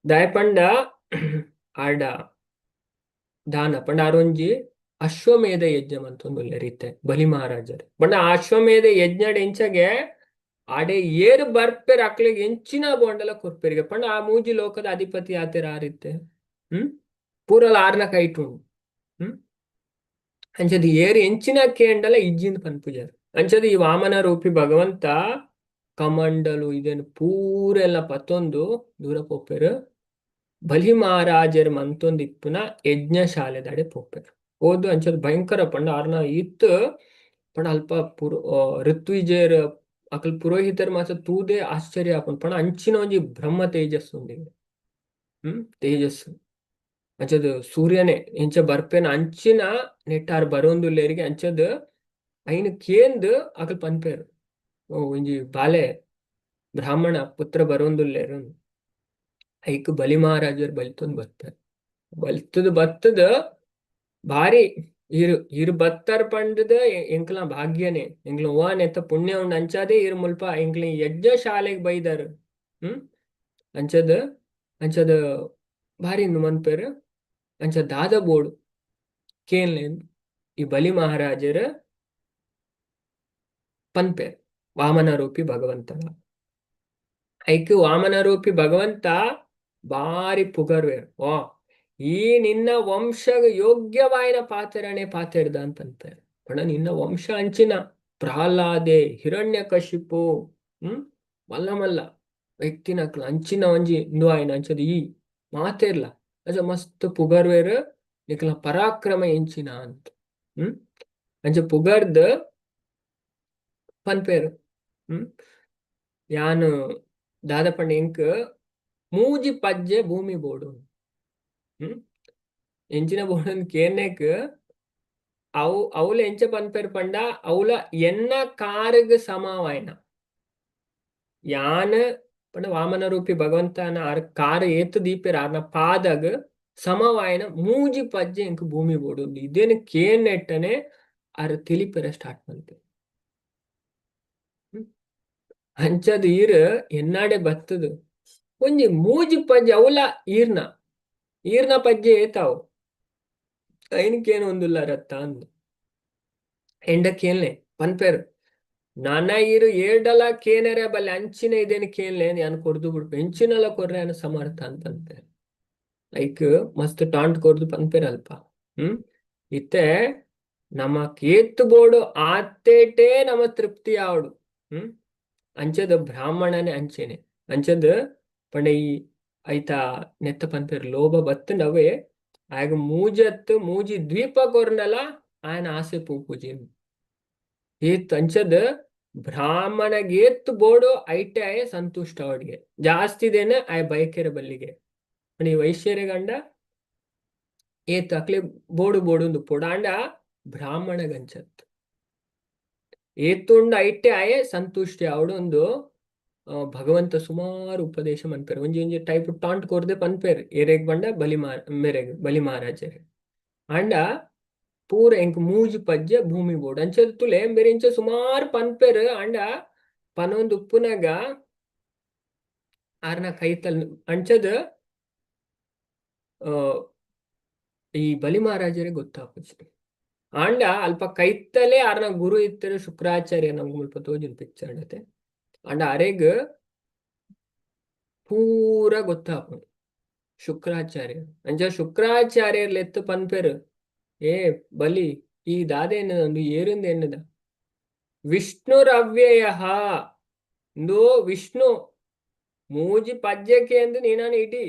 ದಾಯೆ ಪಂಡ ಆಡ ದಾನ ಪಂಡ ಆರೊಂಜಿ ಅಶ್ವಮೇಧ ಯಜ್ಞ ಮಂತೊಂದುಲ್ಲೆರ್ ಇತ್ತೆ ಬಲಿ ಮಹಾರಾಜರ್. ಪಂಡ ಅಶ್ವಮೇಧ ಯಜ್ಞಡ್ ಎಂಚಗೆ ಆಡೆ ಏರ್ ಬರ್ಪೆರ್ ಅಕ್ಲೆಗ್ ಎಂಚಿನ ಬೋಂಡಲ ಕೊರ್ಪೆರ್ಗೆ. ಪಂಡ ಆ ಮೂಜಿ ಲೋಕದ ಅಧಿಪತಿ ಆತೆರ್ ಆರಿತ್ತೆ. ಪೂರಲ ಆರ್ನ ಕೈಟುಂಡು. ಅಂಚದ ಏರ್ ಎಂಚಿನ ಕೇಂಡಲ ಇಜ್ಜಿಂದ್ ಪನ್ಪುಜೆರ್. ಅಂಚದ ಈ ವಾಮನ ರೂಪಿ ಭಗವಂತ ಕಮಂಡಲು ಇದನ್ನು ಪೂರೆಲ್ಲ ಪತ್ತೊಂದು ದೂರ ಪೋಪೆರ್. ಬಲಿ ಮಹಾರಾಜರ್ ಮಂತೊಂದು ಇಪ್ಪುನ ಯಜ್ಞಶಾಲೆದಡೆ ಪೋಪೆರ್. ಓದು ಅಂಚದ ಭಯಂಕರ ಪಂಡ ಆರ್ನ ಇತ್ ಪಂಡ ಅಲ್ಪ ಪುರೋ ಋತ್ವಿಜೆರ್ ಅಕಲ್ ಪುರೋಹಿತರ್ ಮಾತ ತೂದೆ ಆಶ್ಚರ್ಯ ಆಪುಂಡು. ಪಂಡ ಅಂಚಿನ ಒಂಜಿ ಬ್ರಹ್ಮ ತೇಜಸ್ಸು ಉಂಡು. ತೇಜಸ್ಸು ಅಂಚದ ಸೂರ್ಯನೇ ಇಂಚ ಬರ್ಪೆನ ಅಂಚಿನ ನೆಟ್ಟಾರ್ ಬರೋಂದುಲ್ಲೆರಿಗೆ ಅಂಚದ ಐನ್ ಕೇಂದ್ ಅಕಲ್ ಪನ್ಪೆರ್ ಓ ಒಂಜಿ ಬಾಲೆ ಬ್ರಾಹ್ಮಣ ಪುತ್ರ ಬರೋಂದುಲ್ಲೆರ್. ಐಕ್ ಬಲಿ ಮಹಾರಾಜರ್ ಬಲಿತೊಂದು ಬರ್ಪೆರ್. ಬಲ್ತದ ಬತ್ತದ ಭಾರಿ ಇರು ಇರು ಬತ್ತರ್ ಪಂಡದ ಎಂಕ್ಲ ಭಾಗ್ಯನೇ ಎಂಕ್ಲ ಓ ನೆತ್ತ ಪುಣ್ಯ ಉಂಡು ಅಂಚಾದೆ ಇರು ಮುಲ್ಪ ಎಂಕ್ಲ ಯಜ್ಞಶಾಲೆಗ್ ಬೈದರ್. ಅಂಚದ ಅಂಚದ ಭಾರಿ ಮನ್ಪೆರ್. ಅಂಚ ದಾದ ಬೋಡು ಕೇನ್ಲೆ ಈ ಬಲಿ ಮಹಾರಾಜರ ಪನ್ಪೆರ್ ವಾಮನ ರೂಪಿ ಭಗವಂತನ. ಐಕ್ ವಾಮನ ರೂಪಿ ಭಗವಂತ ಬಾರಿ ಪುಗರ್ವೆರ್. ಓ ಈ ನಿನ್ನ ವಂಶ ಯೋಗ್ಯವಾಯಿನ ಪಾತೆರನೆ ಪಾತೆರ್ದ ಅಂತ ಪನ್ಪೆರ್. ಪಂಡ ನಿನ್ನ ವಂಶ ಅಂಚಿನ ಪ್ರಹ್ಲಾದೆ, ಹಿರಣ್ಯಕಶಿಪು, ಮಲ್ಲ ಮಲ್ಲ ವ್ಯಕ್ತಿನಕ್ಲು ಅಂಚಿನ ಒಂಜಿ ಇಂದು ಆಯ್ನ ಅಂಚದ ಈ ಮಾತೆರ್ಲ ಅಂಚ ಮಸ್ತ್ ಪುಗರ್ವೇರ್ ನಿಕ್ಲ ಪರಾಕ್ರಮ ಎಂಚಿನ ಅಂತ. ಅಂಚ ಪುಗರ್ದ್ ಪನ್ಪೇರು. ಯಾನು ದಾದ ಪಂಡ ಎಂಕ್ ಮೂಜಿ ಪಜ್ಜೆ ಭೂಮಿ ಬೋಡು. ಎಂಚಿನ ಬೋಡು ಕೇನೆಕ್ ಅವು ಅವ್ಲ ಎಂಚ ಪನ್ಪೇರ್ ಪಂಡ ಅವ್ಲ ಎನ್ನ ಕಾರುಗ್ ಸಮವಾಯ್ನ ಯಾನ್ ಪಂಡ ವಾಮನ ರೂಪಿ ಭಗವಂತನ ಆರ್ ಕಾರ್ ಏತ್ ದೀಪೆರ್ ಆರ್ನ ಪಾದಗ್ ಸಮವಾಯನ ಮೂಜಿ ಪಜ್ಜೆ ಎಂಕ್ ಭೂಮಿ ಬೋಡು. ಇದೇನು ಕೇನೆಟ್ಟನೆ ಆರ್ ತಿಳಿಪೆರೆ ಸ್ಟಾರ್ಟ್ ಮಲ್ಪೆರ್. ಅಂಚದ ಈರ್ ಎನ್ನಾಡೆ ಬತ್ತದು ಒಂಜಿ ಮೂಜಿ ಪಜ್ಜೆ ಅವ್ಲ ಈರ್ನ ಈರ್ನ ಪಜ್ಜೆ ಏತಾವು ಐನಕೇನು ಒಂದುಲ್ಲ ರತ್ತ ಅಂದ್ ಎಂಡ ಕೇನ್ಲೆ ಪನ್ಪೇರು ನಾನ ಈರು ಏರ್ಡಲ ಕೇನರೆ ಬಲ್ಲೆ ಅಂಚಿನ ಇದೇನು ಕೇನ್ಲೆ ಯಾನ್ ಕೊರ್ದು ಬಿಡ್ಪೆ ಎಂಚಿನಲ ಕೊರ್ರೆ ಅನ ಸಮರ್ಥ ಅಂತ ಪನ್ಪೇರು. ಲೈಕ್ ಮಸ್ತ್ ಟಾಂಟ್ ಕೊರ್ದು ಪನ್ಪೇರು ಅಲ್ಪ. ಇತ್ತೆ ನಮ್ಮ ಕೇತು ಬೋಡು ಆತೇಟೇ ನಮ್ಮ ತೃಪ್ತಿ ಆವಡು. ಅಂಚದ ಬ್ರಾಹ್ಮಣನೇ ಅಂಚೆನೆ ಅಂಚದ ಪಂಡ ಈ ಐತ ನೆತ್ತ ಪನ್ಪೇರು ಲೋಭ ಬತ್ತಂಡವೇ ಆಯಗ ಮೂಜತ್ ಮೂಜಿ ದ್ವೀಪ ಕೊರ್ನಲ ಆಯನ ಆಸೆ ಪೂಪುಜಿ. ಏತ್ ಅಂಚದ ಬ್ರಾಹ್ಮಣಗೆ ಏತ್ ಬೋಡು ಐಟೆ ಆಯ ಸಂತುಷ್ಟ ಅವಡಿಗೆ ಜಾಸ್ತಿದೇನೆ ಆಯ ಬಯಕೆರ ಬಲ್ಲಿಗೆ. ಈ ವೈಶ್ಯರ ಗಂಡ ಏತ್ ಅಕ್ಲೆ ಬೋಡು ಬೋಡು ಪೊಡಾಂಡ ಬ್ರಾಹ್ಮಣ ಗಂಚತ್ ಏತುಂಡ ಐಟೆ ಆಯೆ ಸಂತುಷ್ಟಿ ಅವಡು. ಒಂದು ಭಗವಂತ ಸುಮಾರು ಉಪದೇಶ ಮನ್ಪೇರು ಒಂಜಿ ಒಂಜಿ ಟೈಪ್ ಟಾಂಟ್ ಕೊರ್ದೆ ಪನ್ಪೇರು ಏರೆಗ್ ಬಂಡ ಬಲಿ ಮೇರೆಗ್ ಬಲಿ ಮಹಾರಾಜರೇ. ಆಂಡ ಪೂರ ಎಂಕ್ ಮೂಜಿ ಪಜ್ಜೆ ಭೂಮಿ ಬೋಡು ಅಂಚ ತುಲೆ ಬೇರೆ ಇಂಚ ಸುಮಾರು ಪನ್ಪೇರು. ಆಂಡ ಪನೊಂದು ಉಪ್ಪುನಗ ಆರ್ನ ಕೈತಲ್ ಅಂಚದ ಈ ಬಲಿ ಮಹಾರಾಜರೇ ಗೊತ್ತಾಪುಜಿ. ಆಂಡ ಅಲ್ಪ ಕೈತಲೇ ಆರ್ನ ಗುರು ಇತ್ತರು ಶುಕ್ರಾಚಾರ್ಯ ನಮ್ಗೆ ಮುಲ್ಪ ತೋಜಿನ ಪಿಕ್ಚರ್ ಅತೆ. ಆಂಡ ಅರೆಗ್ ಪೂರ ಗೊತ್ತಾಪುಂಡು ಶುಕ್ರಾಚಾರ್ಯ. ಅಂಚ ಶುಕ್ರಾಚಾರ್ಯರ್ಲೆತ್ತು ಎತ್ತು ಪನ್ಪೆರು, ಏ ಬಲಿ ಈ ದಾದ ಎನ್ನದ ಒಂದು ಏರಿಂದ ಎನ್ನದ ವಿಷ್ಣುರವ್ಯಯ ಇಂದು ವಿಷ್ಣು ಮೂಜಿ ಪಜ್ಜಕ್ಕೆ ಅಂದು ನೀನಾನು ಇಡಿ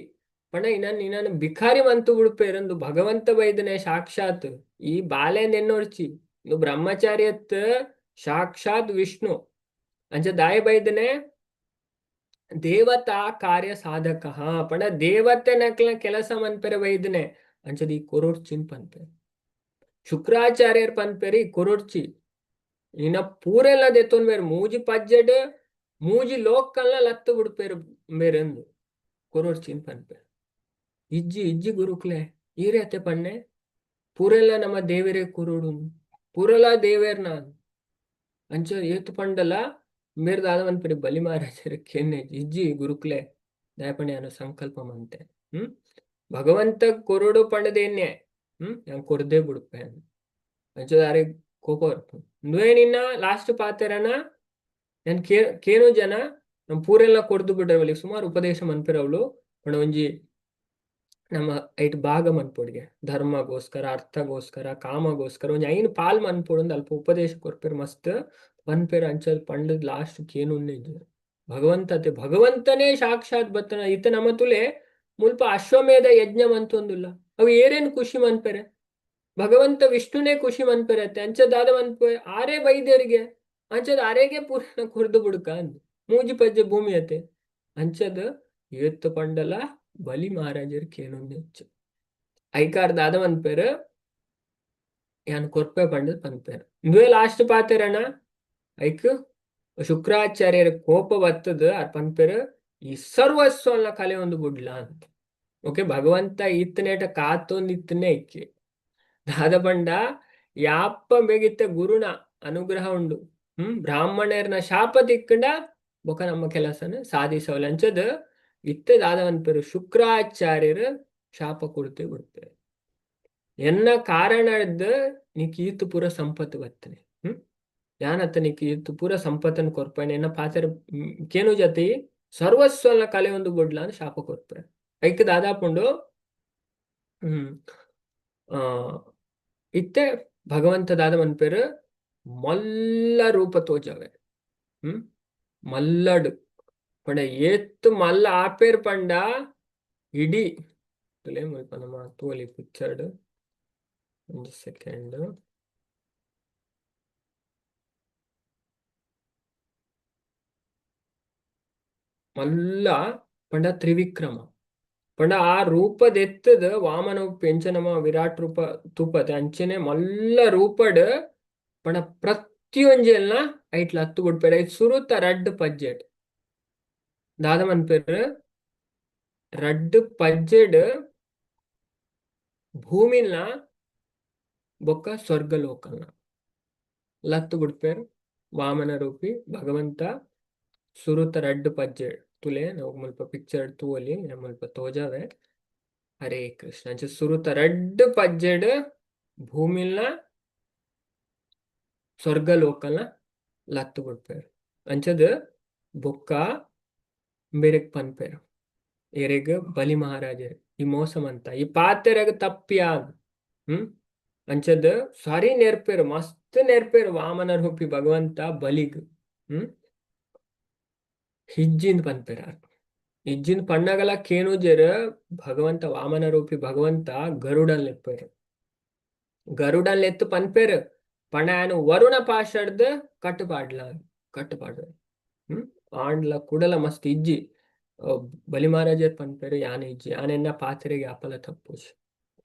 ಪಂಡ ಇನನ್ ನಿನ್ನನ್ನು ಬಿಖಾರಿ ಮಂತು ಬಿಡ್ಪೇರಂದು ಭಗವಂತ ಬೈದನೆ ಸಾಕ್ಷಾತ್ ಈ ಬಾಲೆ ನೆನ್ನೋರ್ಚಿ ಇಂದು ಬ್ರಹ್ಮಚಾರಿಯತ್ ಸಾಕ್ಷಾತ್ ವಿಷ್ಣು ಅಂಚ ದಾಯ ಬೈದನೆ ದೇವತಾ ಕಾರ್ಯ ಸಾಧಕ ಪಂಡ ದೇವತೆ ನಕ್ಲ ಕೆಲಸ ಮನ್ಪೆರೆ ಬೈದನೆ ಅಂಚದ ಈ ಕೊರೊರ್ಚಿನ್ ಪನ್ಪೆ ಶುಕ್ರಾಚಾರ್ಯರ್ ಪನ್ಪೆರಿ ಕೊರೊರ್ಚಿ ನಿನ್ನ ಪೂರೆಲ್ಲ ದೆತ್ತೊನ್ ಬೇರೆ ಮೂಜಿ ಪಜ್ಜೆಡ್ ಮೂಜಿ ಲೋಕಲ್ನ ಲತ್ತು ಬಿಡ್ಪೇರು ಬೇರೆಂದು ಕೊರೊರ್ಚಿನ್ ಪನ್ಪೆ. ಇಜ್ಜಿ ಇಜ್ಜಿ ಗುರುಕ್ಲೆ ಈರೇ ಅತ್ತೆ ಪನ್ನೆ ಪೂರೆಲ್ಲ ನಮ್ಮ ದೇವರೇ ಕೊರೊಡು ಪೂರೆಲ್ಲ ದೇವೇರ್ನ ಅಂಚ ಏತು ಪಂಡಲ ಮೇರ್ ದಾದ ಮನ್ಪೆರಿ ಬಲಿ ಮಹಾರಾಜರ ಕೆನ್ನೆ ಇಜ್ಜಿ ಗುರುಕ್ಲೆ ದಯಪಣೆ ಅನ್ನು ಸಂಕಲ್ಪ ಮಂತೆ ಭಗವಂತ ಕೊರಡು ಪಂಡದೇನ್ನೆ ಯಾನ್ ಕೊರ್ದೇ ಬಿಡ್ಪೆ ಅಂಚ ದಾರೆ ಕೋಪ ಬರ್ಪುಂಡು. ಇಂದುವೆ ನಿನ್ನ ಲಾಸ್ಟ್ ಪಾತೆರನ ಯಾನ್ ಕೇನು ಜನ ನಮ್ ಪೂರೆಲ್ಲ ಕೊರ್ದು ಬಿಡ್ರೆ ಸುಮಾರು ಉಪದೇಶ ಮನ್ಪೆರ್ ಅವ್ಲು. ಪಂಡ ಒಂಜಿ ನಮ್ಮ ಐಟ್ ಭಾಗ ಮನ್ಪೊಡಿಗೆ ಧರ್ಮಗೋಸ್ಕರ ಅರ್ಥಗೋಸ್ಕರ ಕಾಮಗೋಸ್ಕರ ಒಂಜಿ ಐನ್ ಪಾಲ್ ಮನ್ಪೊಡು ಅಲ್ಪ ಉಪದೇಶ ಕೊರ್ಪೆರ್ ಮಸ್ತ್ ಪನ್ಪೆರ್. ಅಂಚ ಪಂಡದ್ ಲಾಸ್ಟ್ ಕೇನುನ್ನೆ ಇಜ್ಜಿ ಭಗವಂತತೆ ಭಗವಂತನೇ ಸಾಕ್ಷಾತ್ ಬತ್ತನ ಇತ್ತ ನಮ್ಮ ತುಲೆ ಮುಲ್ಪ ಅಶ್ವಮೇಧ ಯಜ್ಞ ಮಂತೊಂದುಲ್ಲ ಅವು ಏರೇನು ಖುಷಿ ಮನ್ಪೆರೆ ಭಗವಂತ ವಿಷ್ಣುನೇ ಖುಷಿ ಮನ್ಪೆರತ್ತೆ ಅಂಚ ದಾದ ಮನ್ಪೆ ಆರೇ ಬೈದೇರಿಗೆ ಅಂಚದ ಅರೆಗೆ ಪೂರ್ಣ ಕೊರ್ದು ಬುಡ್ಕ ಅಂದ್ ಮೂಜಿ ಪಜ್ಜೆ ಭೂಮಿ ಅತ್ತೆ ಅಂಚದ ಏತ್ ಪಂಡಲ ಬಲಿ ಮಹಾರಾಜರ್ ಕೇನೊಂದು ಹೆಚ್ಚು ಐಕಾರ ದಾದ ಮನ್ಪೆರ್ ಯಾನ್ ಕೊರ್ಪೆ ಪಂಡದ್ ಪನ್ಪೆರ್. ಇಂದುವೆ ಲಾಸ್ಟ್ ಪಾತೆರಣ ಐಕ್ ಶುಕ್ರಾಚಾರ್ಯರ ಕೋಪ ಬತ್ತದ ಆರ್ ಪನ್ಪೆರ್ ಈ ಸರ್ವಸ್ವನ್ನ ಕಲೆ ಒಂದು ಬುಡ್ಲ ಅಂತ. ಓಕೆ ಭಗವಂತ ಇತ್ತನೇಟ ಕಾತೊಂದು ಇತ್ತನೇ ಇಕ್ಕೆ ದಾದ ಪಂಡ ಯಾಪ ಬೇಗಿತ್ತ ಗುರುನ ಅನುಗ್ರಹ ಉಂಡು ಬ್ರಾಹ್ಮಣರ್ನ ಶಾಪ ತಿಕ್ಕಂಡ ಬೊಕ ನಮ್ಮ ಕೆಲಸನ ಸಾಧಿಸವಲ್ಲ ಅಂಚದ ಇತ್ತೆ ದಾದ ಪನ್ಪೆರ್ ಶುಕ್ರಾಚಾರ್ಯರು ಶಾಪ ಕೊಡ್ತೇ ಬಿಡ್ತಾರೆ ಎನ್ನ ಕಾರಣದ ನೀಕ್ ಈತ್ ಪೂರ ಸಂಪತ್ತು ಬರ್ತನೆ ಯಾನತ್ತ ನೀಕ್ ಈತ್ ಪೂರ ಸಂಪತ್ತನ್ನು ಕೊರ್ಪೇನೆ ಎನ್ನ ಪಾತೆರ ಕೇನು ಜತಿ ಸರ್ವಸ್ವನ ಕಲೆ ಒಂದು ಬುಡ್ಲ ಅಂತ ಶಾಪ ಕೊರ್ಪೆ. ಐಕ್ ದಾದಾಪುಂಡು ಆ ಇತ್ತೆ ಭಗವಂತ ದಾದ ಮನ್ಪೇರು ಮಲ್ಲ ರೂಪ ತೋಜಾವೆ. ಮಲ್ಲಡು ಪಂಡ ಏತ್ ಮಲ್ಲ ಆಪೇರ್ ಪಂಡ ಇಡೀ ತುಲೆ ಮುಲ್ಪ ನಮ್ಮ ತೋಲಿ ಪಿಕ್ಚರ್ಡ್ ಒಂಜಿ ಸೆಕೆಂಡ್. ಮಲ್ಲ ಪಂಡ ತ್ರಿವಿಕ್ರಮ ಪಂಡ ಆ ರೂಪದ ಎತ್ತದ ವಾಮನ ಎಂಚ ನಮ್ಮ ವಿರಾಟ್ ರೂಪ ತೂಪತೆ ಅಂಚನೆ ಮಲ್ಲ ರೂಪಡ್ ಪಂಡ ಪ್ರತಿಯೊಂಜೆಲ್ನ ಐಟ್ಲ ಹತ್ತು ಬುಡ್ಪೇರ್ ಐಟ್ ಸುರುತ ರಡ್ಡ್ ಪಜ್ಜೆಡ್ ದಾದ ಮನ್ಪೆರ್ ರಡ್ಡ್ ಪಜ್ಜೆಡ್ ಭೂಮಿಲ್ನ ಬೊಕ್ಕ ಸ್ವರ್ಗಲೋಕಲ್ನ ಲತ್ತು ಬುಡ್ಪೇರ್ ವಾಮನ ರೂಪಿ ಭಗವಂತ ಸುರುತ ರಡ್ಡ್ ಪಜ್ಜೆಡ್ ತುಲೆ ನಾವು ಮುಲ್ಪ ಪಿಕ್ಚರ್ ತೂವೊಲಿ ಮುಲ್ಪ ತೋಜಾವೆ. ಹರೇ ಕೃಷ್ಣ. ಅಂಚ ಸುರುತ ರಡ್ಡ್ ಪಜ್ಜೆಡ್ ಭೂಮಿಲ್ನ ಸ್ವರ್ಗಲೋಕಲ್ನ ಲತ್ತು ಬುಡ್ಪೇರ್ ಅಂಚದ ಬೊಕ್ಕ ಬೇರೆಗ್ ಪನ್ಪೇರ್ ಎರೆಗ್ ಬಲಿ ಮಹಾರಾಜರು ಈ ಮೋಸ ಮಂತ ಈ ಪಾತೆರಗ್ ತಪ್ಪಿಯಾದ್ ಅಂಚದ ಸರಿ ನೆರ್ಪೇರು ಮಸ್ತ್ ನೆರ್ಪೇರು ವಾಮನ ರೂಪಿ ಭಗವಂತ ಬಲಿಗ್ ಹಿಜ್ಜಿಂದ್ ಪನ್ಪೇರ್ ಆರ್. ಹಿಜ್ಜಿಂದ್ ಪಣ್ಣಗಲ ಕೇನುಜೆರ್ ಭಗವಂತ ವಾಮನ ರೂಪಿ ಭಗವಂತ ಗರುಡನ್ ಲೆಪ್ಪೇರ್ ಗರುಡನ್ ಲೆತ್ತು ಪನ್ಪೇರ್ ಪಂಡ ಆಯನ್ ವರುಣ ಪಾಶಡ್ದ್ ಕಟ್ಟುಪಾಡ್ಲ ಕಟ್ಟುಪಾಡು ಆಂಡ್ಲ ಕುಡಲ ಮಸ್ತ್ ಇಜ್ಜಿ ಬಲಿ ಮಹಾರಾಜರ್ ಪನ್ಪೇರು ಯಾನ್ ಇಜ್ಜಿ ಯಾನೆನ್ನ ಪಾತ್ರೆಗೆ ಅಪಲ ತಪ್ಪುಜಿ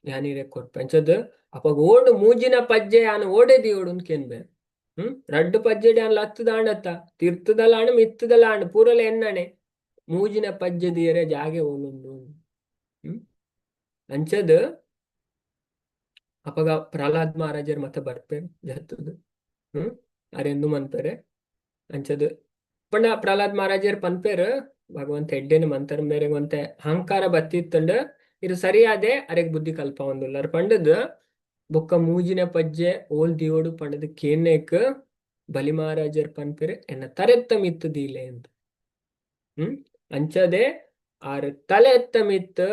ಯಾನೀರೆ ಕೊರ್ಪೆ ಅಂಚದ್ ಅಪಗ ಓಡು ಮೂಜಿನ ಪಜ್ಜೆ ಯಾನ್ ಓಡೆ ದಿಯೋಡು ಕೇನ್ಬೆ ರಡ್ಡ್ ಪಜ್ಜೆಡ್ ಯಾನ್ ಲತ್ತುದಾಂಡತ್ತ ತಿರ್ತುದಲಾಂಡ್ ಮಿತ್ತುದಲಾಂಡ್ ಪೂರಲ ಎನ್ನಣೆ ಮೂಜಿನ ಪಜ್ಜೆ ದಿಯರೆ ಜಾಗೆ ಓಲುಂಡು ಅಂಚದ್ ಅಪಗ ಪ್ರಹ್ಲಾದ್ ಮಹಾರಾಜರ್ ಮತ ಬರ್ಪೇರ್ ಜತ್ತುದು ಅರೆಂದು ಮನ್ಪೆರೆ ಅಂಚದ್ ಪಂಡ ಪ್ರಹ್ಲಾದ್ ಮಹಾರಾಜರ್ ಪನ್ಪೇರ್ ಭಗವಂತ ಎಡ್ಡೆನ ಮಂತರ ಮೇರೆಗ್ ಒಂತೆ ಅಹಂಕಾರ ಬತ್ತಿತ್ತಂಡ ಇದು ಸರಿಯಾದೆ ಅರೆಗ್ ಬುದ್ಧಿ ಕಲ್ಪವೊಂದುಲ್ಲರ್ ಪಂಡದ್ ಬೊಕ್ಕ ಮೂಜಿನ ಪಜ್ಜೆ ಓಲ್ ದಿಯೋಡು ಪಂಡದ್ ಕೇನೇಕ್ ಬಲಿ ಮಹಾರಾಜರ್ ಪನ್ಪೆರ್ ಎನ್ನ ತರೆತ್ತ ಮಿತ್ತು ದೀಲೆ ಅಂತ ಅಂಚದೆ ಆರ್ ತಲೆ ಎತ್ತ ಮಿತ್ತು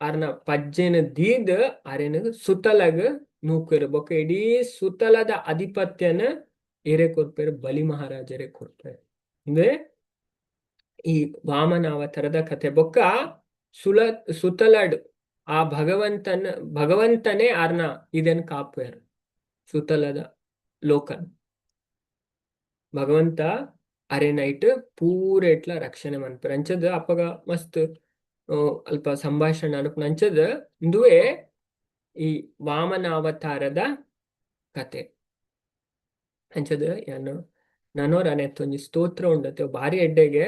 ಆರ್ನ ಪಜ್ಜೆನ ದೀದ್ ಅರೆನ ಸುತಲಗ್ ನೂಕುವೆರ್ ಬೊಕ್ಕ ಇಡೀ ಸುತಲದ ಅಧಿಪತ್ಯನ ಏರೆ ಕೊರ್ಪೆರ್ ಬಲಿ ಮಹಾರಾಜರೇ ಕೊರ್ಪೆರ್. ಅಂದ್ರೆ ಈ ವಾಮನ ಅವತಾರದ ಕಥೆ ಬೊಕ್ಕ ಸುತಲಡ್ ಆ ಭಗವಂತನೇ ಆರ್ನ ಇದನ್ ಕಾಪುವೆರ್ ಸುತಲದ ಲೋಕನ್ ಭಗವಂತ ಅರೆ ನೈಟ್ ಪೂರೆಟ್ಲ ರಕ್ಷಣೆ ಮನ್ಪೆರ್ ಅಂಚದ್ ಅಪಗ ಮಸ್ತ್ ಅಲ್ಪ ಸಂಭಾಷಣೆ ಅನುಪುನ ಅಂಚದ್ ಇಂದುವೆ ಈ ವಾಮನ ಅವತಾರದ ಕತೆ. ಅಂಚದ್ ಯಾನ್ ನನೊರ ಒಂಜಿ ಸ್ತೋತ್ರ ಉಂಡತೆ ಬಾರಿ ಎಡ್ಡೆಗೆ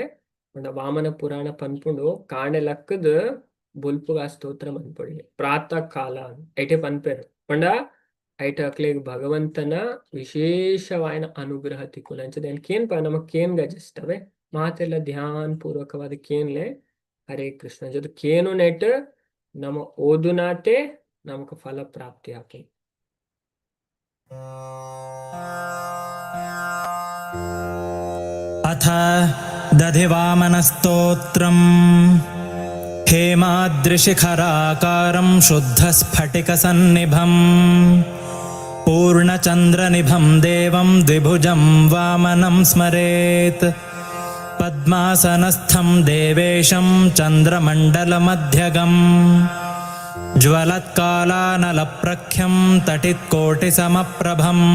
ಪಂಡ ವಾಮನ ಪುರಾಣ ಪನ್ಪುಂಡು ಕಾಂಡೆ ಲಕ್ಕದ್ ಬೊಲ್ಪುಗ ಆ ಸ್ತೋತ್ರ ಮನ್ಪೊಡಿ ಪ್ರಾತಃ ಕಾಲ ಐಟೆ ಪನ್ಪೆರ್ ಪಂಡ ಐಟ ಅಕ್ಲೆಗ್ ಭಗವಂತನ ವಿಶೇಷವಾಯಿನ ಅನುಗ್ರಹ ತಿಕ್ಕುನ ಅಂಚದ ಯಾನ್ ಕೇನ್ ಪ ನಮಕ್ ಕೇನ್ಗ ಜಸ್ಟ್ ಅವೇ ಮಾತೆಲ್ಲ ಧ್ಯಾನ ಪೂರ್ವಕವಾದ ಕೇನ್ಲೆ. ಹರೇ ಕೃಷ್ಣ. ಅಂಚದ ಕೇನು ನೆಟ್ ನಮ ಓದುನಾತೆ ನಮಕ್ ಫಲ ಪ್ರಾಪ್ತಿ ಆಪುಂಡು. अथ दधिवामनस्तोत्रम्. हेमाद्रिशिखराकारं शुद्धस्फटिकसन्निभम् पूर्णचन्द्रनिभं देवं द्विभुजं वामनं स्मरेत्. पद्मासनस्थं देवेशं चन्द्रमण्डलमध्यगम् ज्वलत्कालानलप्रख्यं तटित्कोटिसमप्रभम्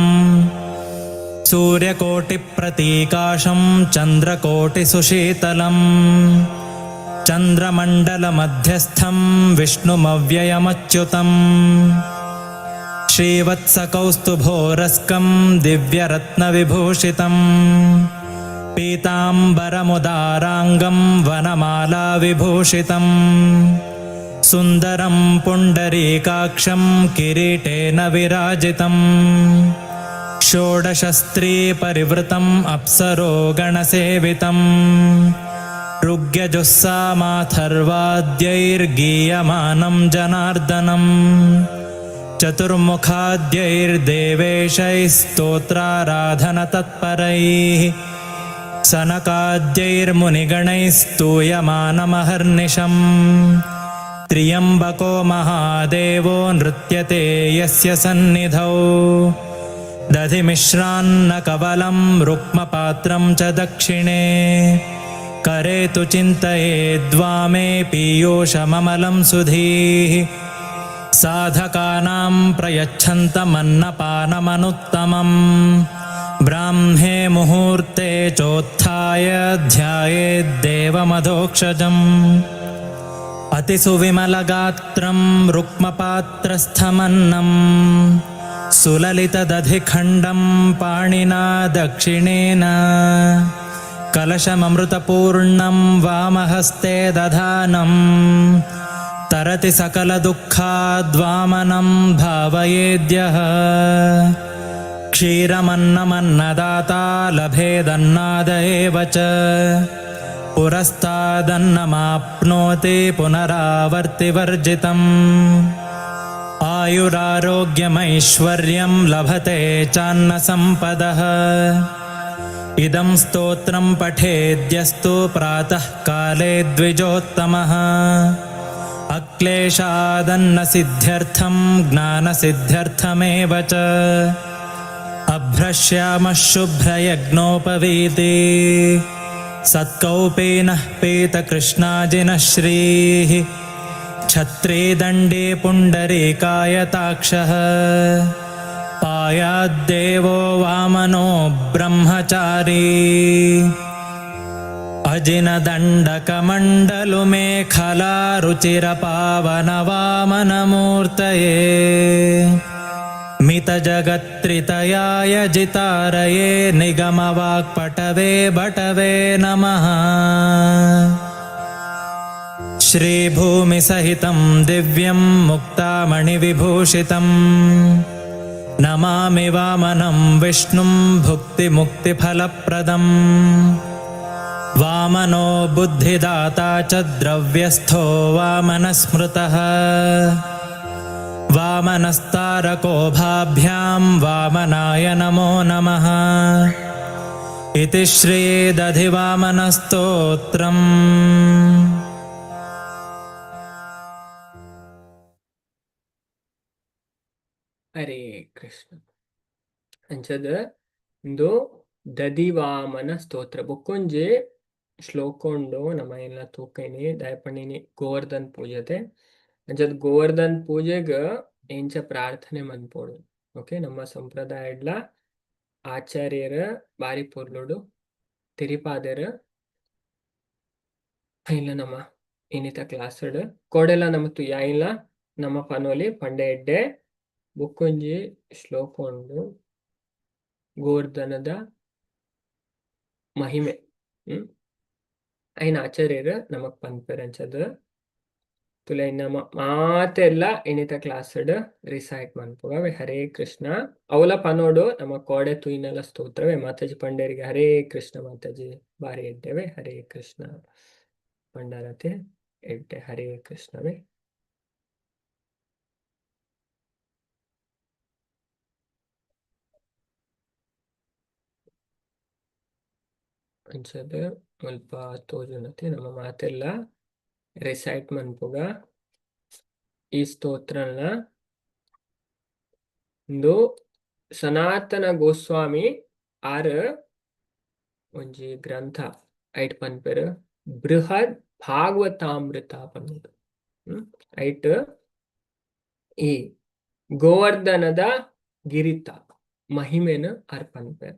सूर्यकोटिप्रतीकाशं चन्द्रकोटिसुशीतलम् चन्द्रमण्डलमध्यस्थं विष्णुमव्ययमच्युतम् श्रीवत्सकौस्तुभोरस्कं दिव्यरत्नविभूषितम् पीताम्बरमुदाराङ्गं वनमालाविभूषितम् सुन्दरं पुण्डरीकाक्षं किरीटेन विराजितम् षोडशस्त्रीपरिवृतम् अप्सरो गणसेवितम् ऋग्यजुस्सामाथर्वाद्यैर्गीयमानं जनार्दनम् चतुर्मुखाद्यैर्देवेशैः स्तोत्राराधनतत्परैः सनकाद्यैर्मुनिगणैः स्तूयमानमहर्निशम् त्र्यम्बको महादेवो नृत्यते यस्य सन्निधौ. दधिमिश्रान्नकवलं रुक्मपात्रं च दक्षिणे। करे तु चिन्तयेद्वामे पीयूषममलं सुधीः। साधकानां प्रयच्छन्तमन्नपानमनुत्तमम्। ब्राह्मे मुहूर्ते चोत्थाय ध्यायेद्देवमधोक्षजम्। अतिसुविमलगात्रं रुक्मपात्रस्थमन्नं सुललितदधिखण्डं पाणिना दक्षिणेन। कलशममृतपूर्णं वामहस्ते दधानं तरति सकलदुःखाद्वामनं भावयेद्यः। क्षीरमन्नमन्नदाता लभेदन्नाद एव च पुरस्तादन्नमाप्नोति पुनरावर्तिवर्जितम्। आयुरारोग्यमैश्वर्यं लभते चान्नसम्पदः। इदं स्तोत्रं पठेद्यस्तु प्रातः काले द्विजोत्तमः। अक्लेशादन्नसिद्ध्यर्थं ज्ञानसिद्ध्यर्थमेव च। अभ्रश्यामः शुभ्रयज्ञोपवीति सत्कौपीनः पीतकृष्णाजिनः श्रीः। छत्रीदण्डे पुण्डरीकायताक्षः पायाद्देवो वामनो ब्रह्मचारी। अजिनदण्डकमण्डलुमेखला रुचिरपावनवामनमूर्तये। मितजगत्त्रितयाय जितारये निगमवाक्पटवे बटवे नमः। श्रीभूमिसहितं दिव्यं मुक्तामणिविभूषितम् नमामि वामनं विष्णुं भुक्तिमुक्तिफलप्रदम्। वामनो बुद्धिदाता च द्रव्यस्थो वामनस्मृतः। वामनस्तारकोभाभ्यां वामनाय नमो नमः। इति श्रीदधिवामनस्तोत्रम्। ಹರೇ ಕೃಷ್ಣ. ಅಂಚದ ಇಂದು ದಧಿವಾಮನ ಸ್ತೋತ್ರ ಬೊಕ್ಕೊಂಜಿ ಶ್ಲೋಕ ಉಂಡು ನಮ ಎಲ್ಲ ತೂಕೈನಿ ದಯಪಣಿನಿ ಗೋವರ್ಧನ್ ಪೂಜೆತೆ. ಅಂಚದ ಗೋವರ್ಧನ್ ಪೂಜೆಗ್ ಎಂಚ ಪ್ರಾರ್ಥನೆ ಮನ್ಪೊಡು. ಓಕೆ, ನಮ್ಮ ಸಂಪ್ರದಾಯಡ್ಲ ಆಚಾರ್ಯರ ಬಾರಿ ಪೊರ್ಲುಡು ತೆರಿಪಾದೆರ್. ಇಲ್ಲ ನಮ್ಮ ಇನ್ನಿತ ಕ್ಲಾಸ್ಡ್ ಕೋಡೆಲ ನಮ್ಮ ತುಯಾಯಿಲ ನಮ್ಮ ಪನೋಲಿ ಪಂಡೆ ಎಡ್ಡೆ. ಬೊಕ್ಕೊಂಜಿ ಶ್ಲೋಕ ಉಂಡು ಗೋವರ್ಧನದ ಮಹಿಮೆ. ಐನ ಆಚಾರ್ಯರು ನಮಕ್ ಪನ್ಪೆರ್ ಅಂಚದ ತುಲೆ ನಮ್ಮ ಮಾತೆಲ್ಲ ಇನ್ನಿತ ಕ್ಲಾಸ್ಡ್ ರಿಸೈಟ್ ಮನ್ಪುಗ. ಹರೇ ಕೃಷ್ಣ. ಅವಲ ಪನೋಡು ನಮ್ಮ ಕೋಡೆ ತುಯಿನಲ ಸ್ತೋತ್ರವೇ ಮಾತಾಜಿ ಪಂಡೇರಿಗೆ. ಹರೇ ಕೃಷ್ಣ ಮಾತಾಜಿ, ಬಾರಿ ಎಡ್ಡೆವೆ. ಹರೇ ಕೃಷ್ಣ ಪಂಡರತೆ ಎಡ್ಡೆ. ಹರೇ ಕೃಷ್ಣವೇ. ಅಂಚದ ಮುಲ್ಪ ತೋಜುನತೆ ನಮ್ಮ ಮಾತೆಲ್ಲ ರಿಸೈಟ್ ಮನ್ಪುಗ ಈ ಸ್ತೋತ್ರನ. ಇಂದು ಸನಾತನ ಗೋಸ್ವಾಮಿ ಆರ್ ಒಂಜಿ ಗ್ರಂಥ ಐಟ್ ಪನ್ಪೆರ್, ಬೃಹತ್ ಭಾಗವತಾಮೃತ ಪನ್ಪುಂಡು. ಐಟ್ ಈ ಗೋವರ್ಧನದ ಗಿರಿತ ಮಹಿಮೆನ್ ಆರ್ ಪನ್ಪೆರ್.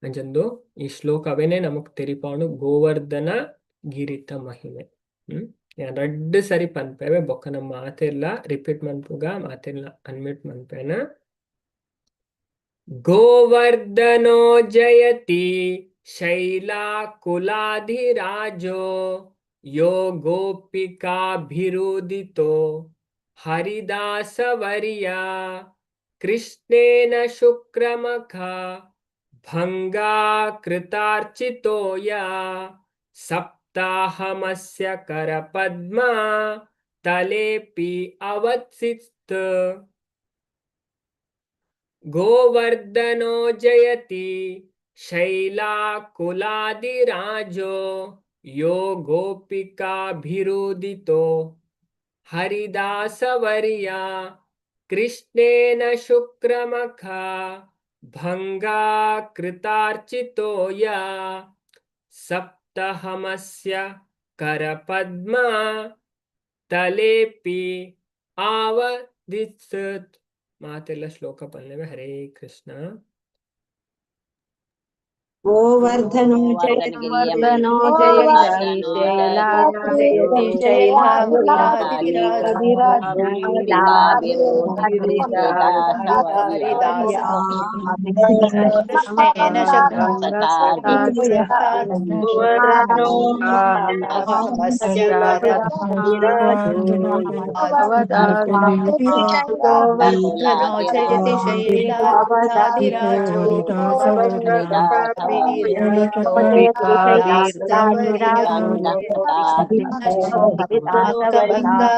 ಅಂಚಂದು ಈ ಶ್ಲೋಕ ಅವೇನೆ ನಮಕ್ ತೆರಿಪಾವುಂಡು ಗೋವರ್ಧನ ಗಿರಿತ ಮಹಿಮೆ. ಯಾನ್ ರಡ್ಡ್ ಸರಿ ಪನ್ಪೆವೆ, ಬೊಕ್ಕ ನಮ್ಮ ಮಾತೆರ್ಲ ರಿಪೀಟ್ ಮನ್ಪುಗ. ಮಾತೆರ್ಲ ಅನ್ಮ್ಯೂಟ್ ಮನ್ಪೇನ. ಗೋವರ್ಧನೋ ಜಯತಿ ಶೈಲಾಕುಲಾಧಿರಾಜೋ ಯೋ ಗೋಪಿಕಾಭಿರುದಿತೋ ಹರಿದಾಸವರ್ಯ ಕೃಷ್ಣೇನ ಶುಕ್ರಮಖ ಭಂಗಾ ಕೃತಾರ್ಚಿತೋ ಯಾ ಸಪ್ತಾಹಮಸ್ಯ ಕರಪದ್ಮ ತಲೇಪಿ ಅವತ್ಸಿತ್. ಗೋವರ್ಧನೋ ಜಯತಿ ಶೈಲಾಕುಲಾದಿರಾಜೋ ಯೋ ಗೋಪಿಕಾಭಿರುದಿತೋ ಹರಿದಾಸವರ್ಯ. ಕೃಷ್ಣೇನ ಶುಕ್ರಮಖ ಭಂಗಾ ಕೃತಾರ್ಚಿತೋ ಯ ಸಪ್ತಹಮಸ್ಯ ಕರಪದ್ಮ ತಲೇಪಿ ಆವದಿತ್ಸತ್. ಮಾತೆಲ್ಲ ಶ್ಲೋಕ ಪನ್ನೆವೆ. ಹರೇ ಕೃಷ್ಣ. गोवर्धनो गोवर्धनो जयति कृष्णेन गोवर्धनो जयति शैलाधिराजो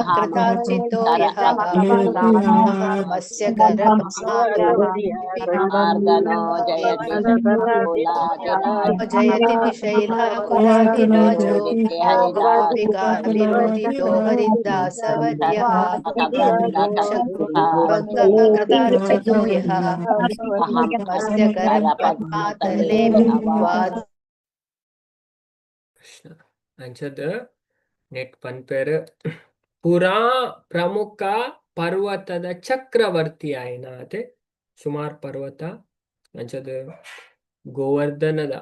कृतार्चितो यः अहमस्य जयति शैलाकुलाधिराजो गोपिकाभिरोदितो हरिदासवर्यः कृतार्चितो यः अहमस्य करपद्मातले ಕೃಷ್ಣ. ಅಂಚದ ನೆಟ್ ಪನ್ಪೇರ್ ಪುರಾ ಪ್ರಮುಖ ಪರ್ವತದ ಚಕ್ರವರ್ತಿ ಆಯ್ನ ಅತೆ ಸುಮಾರ್ ಪರ್ವತ ಅಂಚದ ಗೋವರ್ಧನದ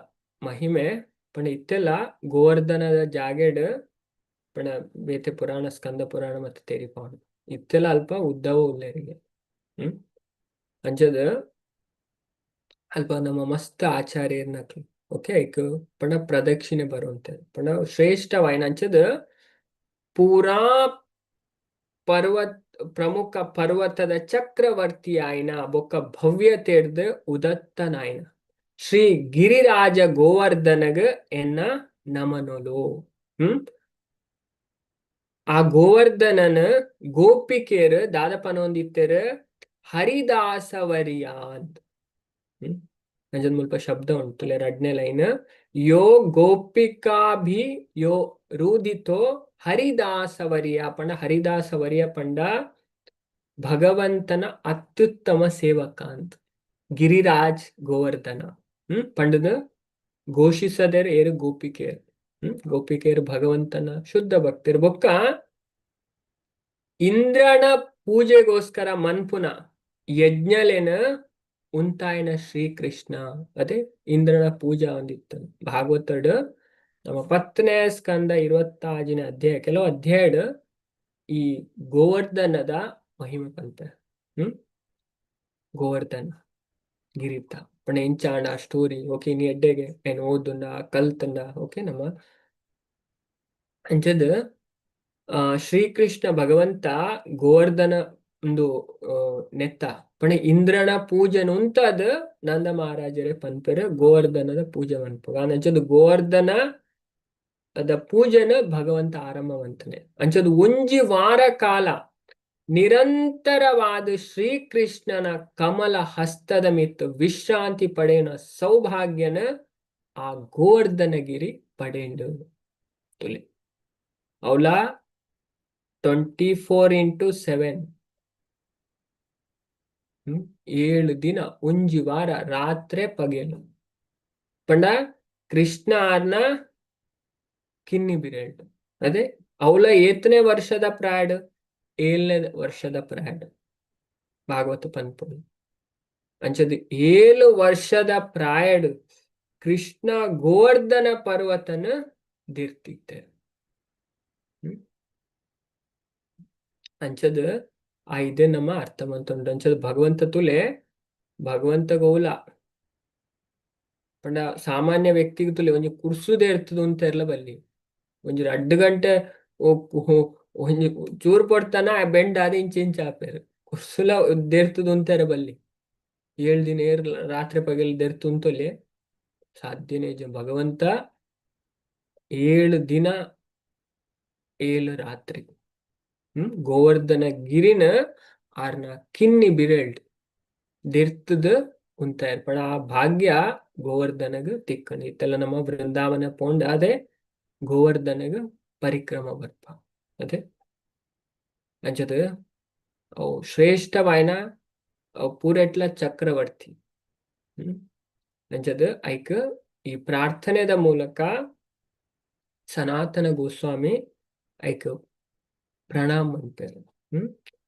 ಮಹಿಮೆ ಪಂಡ ಇತ್ತೆಲ್ಲ ಗೋವರ್ಧನದ ಜಾಗೆಡ್ ಪಂಡ ಬೇತೆ ಪುರಾಣ, ಸ್ಕಂದ ಪುರಾಣ ಮತ್ತೆ ತೆರಿಪಾವೊಡು. ಇತ್ತೆಲ್ಲ ಅಲ್ಪ ಉದ್ದವ ಉಲ್ಲೆರಿಗೆ. ಅಂಚದ ಅಲ್ಪ ನಮ್ಮ ಮಸ್ತ್ ಆಚಾರ್ಯರ್ನಕ್ಲು, ಓಕೆ, ಐಕ್ ಪಂಡ ಪ್ರದಕ್ಷಿಣೆ ಬರುವಂತೆ ಪಂಡ ಶ್ರೇಷ್ಠವಾಯಿನ ಅಂಚದ ಪೂರಾ ಪರ್ವತ ಪ್ರಮುಖ ಪರ್ವತದ ಚಕ್ರವರ್ತಿ ಆಯ್ನ ಬೊಕ್ಕ ಭವ್ಯತೆಡ್ದ್ ಉದತ್ತನಾಯ್ನ ಶ್ರೀ ಗಿರಿರಾಜ ಗೋವರ್ಧನಗ್ ಎನ್ನ ನಮನೊಲು. ಆ ಗೋವರ್ಧನನ ಗೋಪಿಕೆರ್ ದಾದ ಪನೊಂದಿತ್ತೆರ್? ಹರಿದಾಸವರಿಯಾಂದ್. ಅಂಚದ ಮುಲ್ಪ ಶಬ್ದ ಉಂಟು, ರಡ್ನೇ ಲೈನ್. ಯೋ ಗೋಪಿಕಾಭಿ ಯೋ ರೂದಿತೋ ಹರಿದಾಸವರಿಯ ಪಂಡ, ಹರಿದಾಸವರಿಯ ಪಂಡ ಭಗವಂತನ ಅತ್ಯುತ್ತಮ ಸೇವಕ ಅಂತ ಗಿರಿರಾಜ್ ಗೋವರ್ಧನ ಪಂಡದ ಘೋಷಿಸದೇರ್ ಏರು? ಗೋಪಿಕೆಯರ್. ಗೋಪಿಕೆಯರು ಭಗವಂತನ ಶುದ್ಧ ಭಕ್ತರು. ಬೊಕ್ಕ ಇಂದ್ರನ ಪೂಜೆಗೋಸ್ಕರ ಮನ್ಪುನ ಯಜ್ಞಲೇನ ಉಂತಾಯನ ಶ್ರೀಕೃಷ್ಣ. ಅದೇ ಇಂದ್ರನ ಪೂಜಾ ಒಂದಿತ್ತು. ಭಾಗವತಡ್ ನಮ್ಮ 10ನೇ ಸ್ಕಂದ 26ನೇ ಅಧ್ಯಾಯ, ಕೆಲವು ಅಧ್ಯಾಯಡ್ ಈ ಗೋವರ್ಧನದ ಮಹಿಮೆ ಪನ್ಪೆ. ಗೋವರ್ಧನ ಗಿರಿತ ಪಂಡ ಎಂಚಾಂಡ ಆ ಸ್ಟೋರಿ, ಓಕೆ, ಇನಿ ಎಡ್ಡೆಗೆ ಏನ್ ಓದುಂಡ ಕಲ್ತಂಡ, ಓಕೆ, ನಮ್ಮ ಅಂಚದ ಶ್ರೀಕೃಷ್ಣ ಭಗವಂತ ಗೋವರ್ಧನ ಒಂದು ನೆತ್ತ ಪಂಡ ಇಂದ್ರನ ಪೂಜೆನ್ ಉಂತಾದ್ ನಂದ ಮಹಾರಾಜರೇ ಪನ್ಪೆರ್ ಗೋವರ್ಧನದ ಪೂಜೆ ಮನ್ಪುಗ. ಅಂಚದ ಗೋವರ್ಧನ ಅದ ಪೂಜೆನ ಭಗವಂತ ಆರಂಭ ಮಂತನೆ. ಅಂಚದ ಒಂಜಿ ವಾರ ಕಾಲ ನಿರಂತರವಾದ ಶ್ರೀಕೃಷ್ಣನ ಕಮಲ ಹಸ್ತದ ಮಿತ್ತು ವಿಶ್ರಾಂತಿ ಪಡೆಯುವ ಸೌಭಾಗ್ಯನ ಆ ಗೋವರ್ಧನಗಿರಿ ಪಡೆಂಡು ತುಲೆ. ಅವಲ 24x7, 7 ದಿನ, ಒಂಜಿ ವಾರ, ರಾತ್ರೆ ಪಗೆಲು ಪಂಡ ಕೃಷ್ಣ ಆರ್ನ ಕಿನ್ನಿ ಬಿರೆಲ್ಡ್. ಅದೇ ಅವಲ ಏತನೇ ವರ್ಷದ ಪ್ರಾಯಡ್? 7ನೇ ವರ್ಷದ ಪ್ರಾಯಡ್ ಭಾಗವತ ಪನ್ಪುಂಡು. ಅಂಚದ 7 ವರ್ಷದ ಪ್ರಾಯಡ್ ಕೃಷ್ಣ ಗೋವರ್ಧನ ಪರ್ವತನ ದಿರ್ತಿತ್ತೆ. ಅಂಚದ ಆ ಇದೆ ನಮ್ಮ ಅರ್ಥ ಮಂತುಂಡು. ಅಂಚದ ಭಗವಂತ ತುಲೆ, ಭಗವಂತ ಗೋಲ ಪಂಡ ಸಾಮಾನ್ಯ ವ್ಯಕ್ತಿಗೆ ತುಲೆ ಒಂಜಿ ಕುರ್ಸುದೇ ಇರ್ತದ ಅಂತ ಇರ್ಲ ಬಲ್ಲಿ. ಒಂಜಿ 2 ಗಂಟೆ ಒಂಜಿ ಚೂರು ಪೊಡ್ತಾನ ಬೆಂಡ್ ಆದ ಇಂಚ ಇಂಚ ಆಪೇರು. ಕುರ್ಸುಲ ದೇರ್ತದ ಉಂತಾರ ಬಲ್ಲಿ. 7 ದಿನ ಏರ್ ರಾತ್ರಿ ಪಗಲ್ ದೆರ್ತು ಉಂತೊಲಿ, ಸಾಧ್ಯನೇ ಇಜ್ಜಿ. ಭಗವಂತ 7 ದಿನ 7 ರಾತ್ರಿ ಗೋವರ್ಧನ ಗಿರಿನ ಆರ್ನ ಕಿನ್ನಿ ಬಿರೆಲ್ಡ್ ದಿರ್ತದ ಉಂತಾಯರ್ ಪಂಡ ಆ ಭಾಗ್ಯ ಗೋವರ್ಧನಗ್ ತಿಕ್ಕಂಡು. ಇತ್ತೆಲ್ಲ ನಮ್ಮ ವೃಂದಾವನ ಪೋಂಡ ಅದೇ ಗೋವರ್ಧನಗ್ ಪರಿಕ್ರಮ ಬರ್ಪ. ಅದೇ ಅಂಚದ ಅವು ಶ್ರೇಷ್ಠವಾಯಿನ ಪೂರೆಟ್ಲ ಚಕ್ರವರ್ತಿ. ಅಂಚದ ಐಕ್ ಈ ಪ್ರಾರ್ಥನೆದ ಮೂಲಕ ಸನಾತನ ಗೋಸ್ವಾಮಿ ಐಕ್ ಪ್ರಣಾಮ ಅಂತಾರೆ.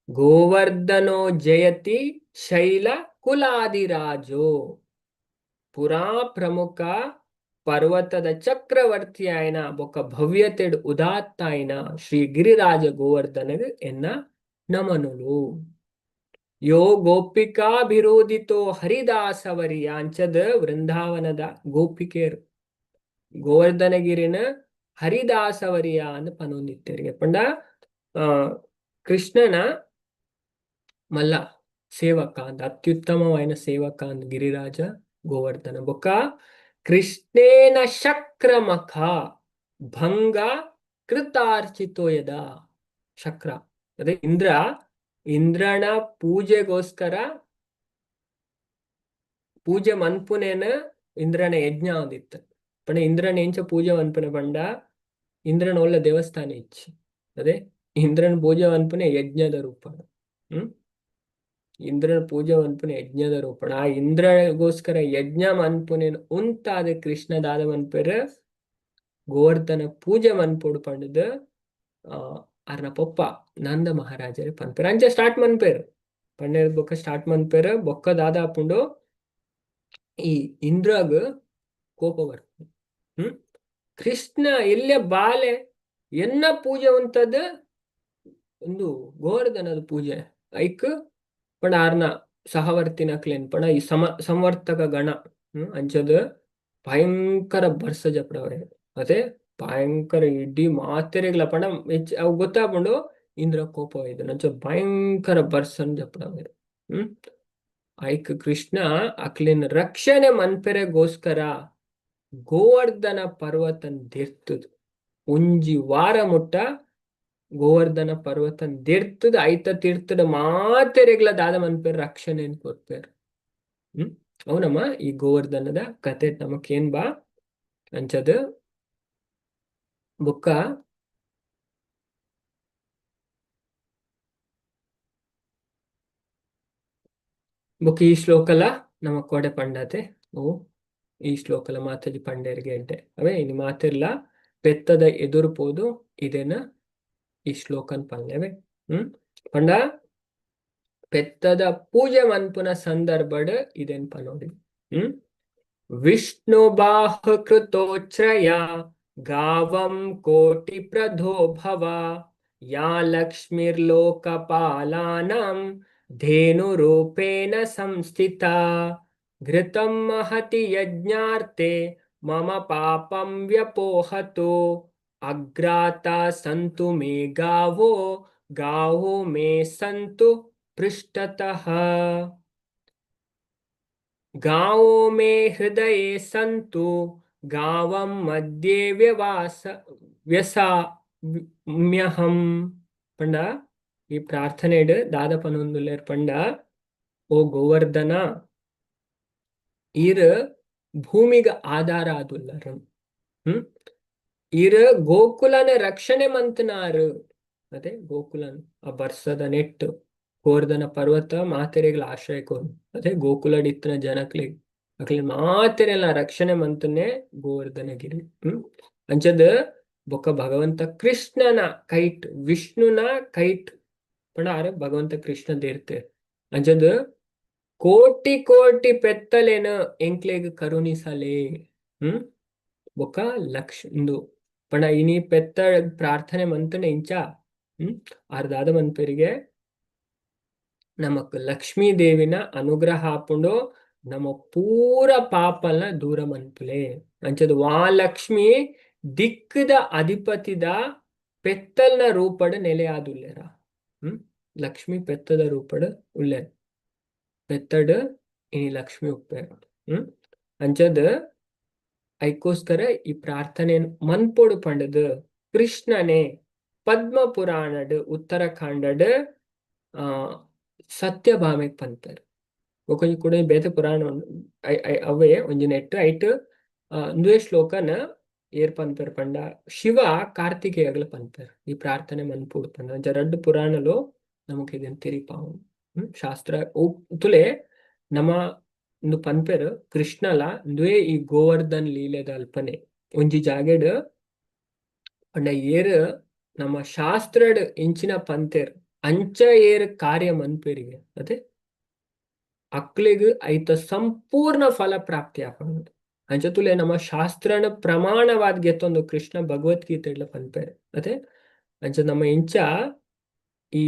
ಗೋವರ್ಧನೋ ಜಯತಿ ಶೈಲ ಕುಲಾದಿರಾಜೋ. ಪುರಾ ಪ್ರಮುಖ ಪರ್ವತದ ಚಕ್ರವರ್ತಿ ಆಯ್ನ ಬೊಕ್ಕ ಭವ್ಯತೆಡ್ ಉದಾತ್ತಾಯಿನ ಶ್ರೀ ಗಿರಿರಾಜ ಗೋವರ್ಧನಗ್ ಎನ್ನ ನಮನುಲು. ಯೋ ಗೋಪಿಕಾಭಿರೋಧಿತೋ ಹರಿದಾಸವರಿಯ ಅಂಚದ ವೃಂದಾವನದ ಗೋಪಿಕೆಯರು ಗೋವರ್ಧನಗಿರಿನ ಹರಿದಾಸವರಿಯ ಅಂದ್ ಪನೊಂದಿತ್ತೆರ್ಗೆ ಪಂಡ ಕೃಷ್ಣನ ಮಲ್ಲ ಸೇವಕ ಅಂದ್, ಅತ್ಯುತ್ತಮವಾಯಿನ ಸೇವಕ ಅಂದ್ ಗಿರಿರಾಜ ಗೋವರ್ಧನ. ಬೊಕ್ಕ ಕೃಷ್ಣೇನ ಶಕ್ರಮಖ ಭಂಗ ಕೃತಾರ್ಚಿತೋಯದ ಶಕ್ರ ಅದೇ ಇಂದ್ರ, ಇಂದ್ರನ ಪೂಜೆಗೋಸ್ಕರ ಪೂಜೆ ಮನ್ಪುನೇನ ಇಂದ್ರನ ಯಜ್ಞ ಒಂದಿತ್ತು. ಪಂಡ ಇಂದ್ರನ ಎಂಚ ಪೂಜೆ ಮನ್ಪುನೆ ಪಂಡ ಇಂದ್ರನ ಒಳ್ಳೆ ದೇವಸ್ಥಾನ ಇಚ್ಚಿ, ಅದೇ ಇಂದ್ರನ ಪೂಜೆ ಮನ್ಪುನೆ ಯಜ್ಞದ ರೂಪ. ಇಂದ್ರನ ಪೂಜೆ ಮನ್ಪುನೆ ಯಜ್ಞದ ರೂಪಣ. ಆ ಇಂದ್ರಗೋಸ್ಕರ ಯಜ್ಞ ಮನ್ಪುನೇನ್ ಉಂತಾದ ಕೃಷ್ಣ ದಾದ ಮನ್ಪೆರ್ ಗೋವರ್ಧನ ಪೂಜೆ ಮನ್ಪೊಡು ಪಂಡದು ಅರ್ನ ಪೊಪ್ಪ ನಂದ ಮಹಾರಾಜರೇ ಪನ್ಪೆರ್. ಅಂಚ ಸ್ಟಾರ್ಟ್ ಮನ್ಪೆರ್ ಪಂಡೇರ್ ಬೊಕ್ಕ ಸ್ಟಾರ್ಟ್ ಮನ್ಪೆರ್. ಬೊಕ್ಕ ದಾದ ಆಪುಂಡು, ಈ ಇಂದ್ರಗ್ ಕೋಪ ಬರ್ಪುಂಡು. ಕೃಷ್ಣ ಎಲ್ಲೆ ಬಾಲೆ ಎನ್ನ ಪೂಜೆ ಉಂತದ್ ಒಂದು ಗೋವರ್ಧನದ ಪೂಜೆ ಐಕ್ ಪಂಡ ಆರ್ನ ಸಹವರ್ತಿನಕ್ಲೇನ್ ಪಂಡ ಈ ಸಂವರ್ತಕ ಗಣ ಅಂಚದ ಭಯಂಕರ ಬರ್ಸ ಜಪಡವ್ರೆ. ಅದೇ ಭಯಂಕರ ಇಡೀ ಮಾತೆರೆಗ್ಲ ಪಂಡ ಅವು ಗೊತ್ತಾಪುಂಡು ಇಂದ್ರ ಕೋಪ ಇದು ಅಂಚ ಭಯಂಕರ ಬರ್ಸನ್ ಜಪಡವ್ರೆ. ಐಕ್ ಕೃಷ್ಣ ಅಕ್ಲಿನ ರಕ್ಷಣೆ ಮನ್ಪೆರೆಗೋಸ್ಕರ ಗೋವರ್ಧನ ಪರ್ವತನ್ ದಿರ್ತುದು ಒಂಜಿ ವಾರ ಮುಟ್ಟ ಗೋವರ್ಧನ ಪರ್ವತನ್ ದಿರ್ತುದು ಐತ ತೀರ್ಥದ ಮಾತೆರೆಗ್ಲ ದಾದ ಮನ್ಪೆರ್ ರಕ್ಷಣೆ ಕೊರ್ಪೆರ್. ಅವನಮ್ಮ ಈ ಗೋವರ್ಧನದ ಕತೆ ನಮಕೇನ್ ಬಾ ಅಂಚದ ಬೊಕ್ಕ ಬೊಕ್ಕ ಈ ಶ್ಲೋಕಲ ನಮ್ಮ ಕೋಡೆ ಪಂಡತೆ. ಓ ಈ ಶ್ಲೋಕಲ ಮಾತಾಜಿ ಪಂಡೇರಿಗೆ ಎಡ್ಡೆ ಅವೇ ಇನಿ ಮಾತಿರ್ಲ ಪೆತ್ತದ ಎದುರು ಪೋದು ಇದೇನ ಈ ಶ್ಲೋಕನ್ ಪನ್ಲೆವೆ. ಪಂಡ ಪೆತ್ತದ ಪೂಜೆ ಮನ್ಪುನ ಸಂದರ್ಭಡ್ ಇದೇನ್ ಪನೋಡಿ. ವಿಷ್ಣು ಬಾಹ ಕೃತೋಚ್ರಯ ಗಾವಂ ಕೋಟಿ ಪ್ರಧೋ ಭವ ಯಾ ಲಕ್ಷ್ಮೀರ್ಲೋಕಪಾಲಾನಾಂ ಧೇನುರೂಪೇಣ ಸಂಸ್ಥಿತಾ ಘೃತಂ ಮಹತಿ ಯಜ್ಞಾರ್ಥೆ ಮಮ ಪಾಪಂ ವ್ಯಪೋಹತು ಅಗ್ರಾತ ಸಂತು ಮೇ ಗಾವೋ ಗಾವೋ ಮೇ ಸಂತು ಪೃಷ್ಠತಃ गावो मे हृदये सन्तु गावं मध्ये ವ್ಯವಾಸ ವ್ಯಸಾಮ್ಯಹಂ. ಪಂಡ ಈ ಪ್ರಾರ್ಥನೆಡ್ ದಾದ ಪನೊಂದುಲ್ಲೆರ್ ಪಂಡ ಓ ಗೋವರ್ಧನ ಈರ್ ಭೂಮಿಗ ಆಧಾರ ಆದುಲ್ಲರ್. ಈರ್ ಗೋಕುಲನ ರಕ್ಷಣೆ ಮಂತನಾರು. ಅದೇ ಗೋಕುಲನ್ ಆ ಬರ್ಸದ ನೆಟ್ಟು ಗೋವರ್ಧನ ಪರ್ವತ ಮಾತೆರೆಗಳ ಆಶ್ರಯ ಕೋರು. ಅದೇ ಗೋಕುಲಡಿತ್ತಿನ ಜನಕ್ಲೆಗ್ ಅಕ್ಲೆ ಮಾತೆರೆಲ್ಲ ರಕ್ಷಣೆ ಮಂತನೆ ಗೋವರ್ಧನಗಿರಿ. ಅಂಚದ ಬೊಕ್ಕ ಭಗವಂತ ಕೃಷ್ಣನ ಕೈಟ್ ವಿಷ್ಣುನ ಕೈಟ್ ಪಂಡ ಆರ್ ಭಗವಂತ ಕೃಷ್ಣ ದೇರ್ತೆ. ಅಂಚದ ಕೋಟಿ ಕೋಟಿ ಪೆತ್ತಲೇನ ಎಂಕ್ಲೆಗ್ ಕರುಣಿಸಲೇ. ಬೊಕ್ಕ ಲಕ್ಷ ಇಂದು ಪಂಡ ಇನಿ ಪೆತ್ತ ಪ್ರಾರ್ಥನೆ ಮಂತನೆ ಇಂಚ ಆರ್ ದಾದ ಮನ್ಪೆರಿಗೆ ನಮಕ್ ಲಕ್ಷ್ಮೀ ದೇವಿನ ಅನುಗ್ರಹ ಆಪುಂಡು ನಮ್ಮ ಪೂರ ಪಾಪಲ್ನ ದೂರ ಮನ್ಪುಲೆ. ಅಂಚದ ವಾ ಲಕ್ಷ್ಮಿ ದಿಕ್ಕದ ಅಧಿಪತಿದ ಪೆತ್ತಲ್ನ ರೂಪಡ್ ನೆಲೆಯಾದುಲ್ಲೆರ. ಲಕ್ಷ್ಮಿ ಪೆತ್ತದ ರೂಪಡ್ ಉಲ್ಲೆರ್ ಪೆತ್ತಡ್ ಇನಿ ಲಕ್ಷ್ಮಿ ಉಪ್ಪೆರ್. ಅಂಚದ ಐಕೋಸ್ಕರ ಈ ಪ್ರಾರ್ಥನೆ ಮನ್ಪೊಡು ಪಂಡದು ಕೃಷ್ಣನೇ ಪದ್ಮ ಪುರಾಣಡ್ ಉತ್ತರಾಖಂಡಡ್ ಸತ್ಯಭಾಮೆಗ್ ಪನ್ಪೆರ್. ಬೊಕೊಂಜಿ ಕೂಡ ಬೇತೆ ಪುರಾಣ ಅವೇ ಒಂಜಿ ನೆಟ್ ಐಟ್ ಉಂದುವೇ ಶ್ಲೋಕನ ಏರ್ ಪನ್ಪೆರ್ ಪಂಡ ಶಿವ ಕಾರ್ತಿಕೇಯಗ್ಲ ಪನ್ಪೆರ್ ಈ ಪ್ರಾರ್ಥನೆ ಮನ್ಪೊಡು ಪಂಡ. ಅಂಚ ರಡ್ಡ್ ಪುರಾಣಲು ನಮಕ್ ಇದನ್ ತೆರಿಪಾವು. ಶಾಸ್ತ್ರ ತುಲೆ ನಮ ಇಂದು ಪನ್ಪೆರ್ ಕೃಷ್ಣಲ ಇಂದುವೆ ಈ ಗೋವರ್ಧನ್ ಲೀಲೆದ ಅಲ್ಪನೆ ಒಂಜಿ ಜಾಗೆಡ್ ಪಂಡ ಏರ್ ನಮ್ಮ ಶಾಸ್ತ್ರಡ್ ಇಂಚಿನ ಪಂತೆರ್ ಅಂಚ ಏರ್ ಕಾರ್ಯ ಮನ್ಪೆರಿಗೆ ಅತೆ ಅಕ್ಲೆಗ್ ಐತ ಸಂಪೂರ್ಣ ಫಲ ಪ್ರಾಪ್ತಿ ಆಪುಂಡು. ಅಂಚ ತುಲೆ ನಮ್ಮ ಶಾಸ್ತ್ರನ ಪ್ರಮಾಣವಾದ್ ಗೆತ್ತೊಂದು ಕೃಷ್ಣ ಭಗವದ್ಗೀತೆಡ್ಲ ಪನ್ಪೆರ್ ಅತೆ. ಅಂಚ ನಮ್ಮ ಇಂಚ ಈ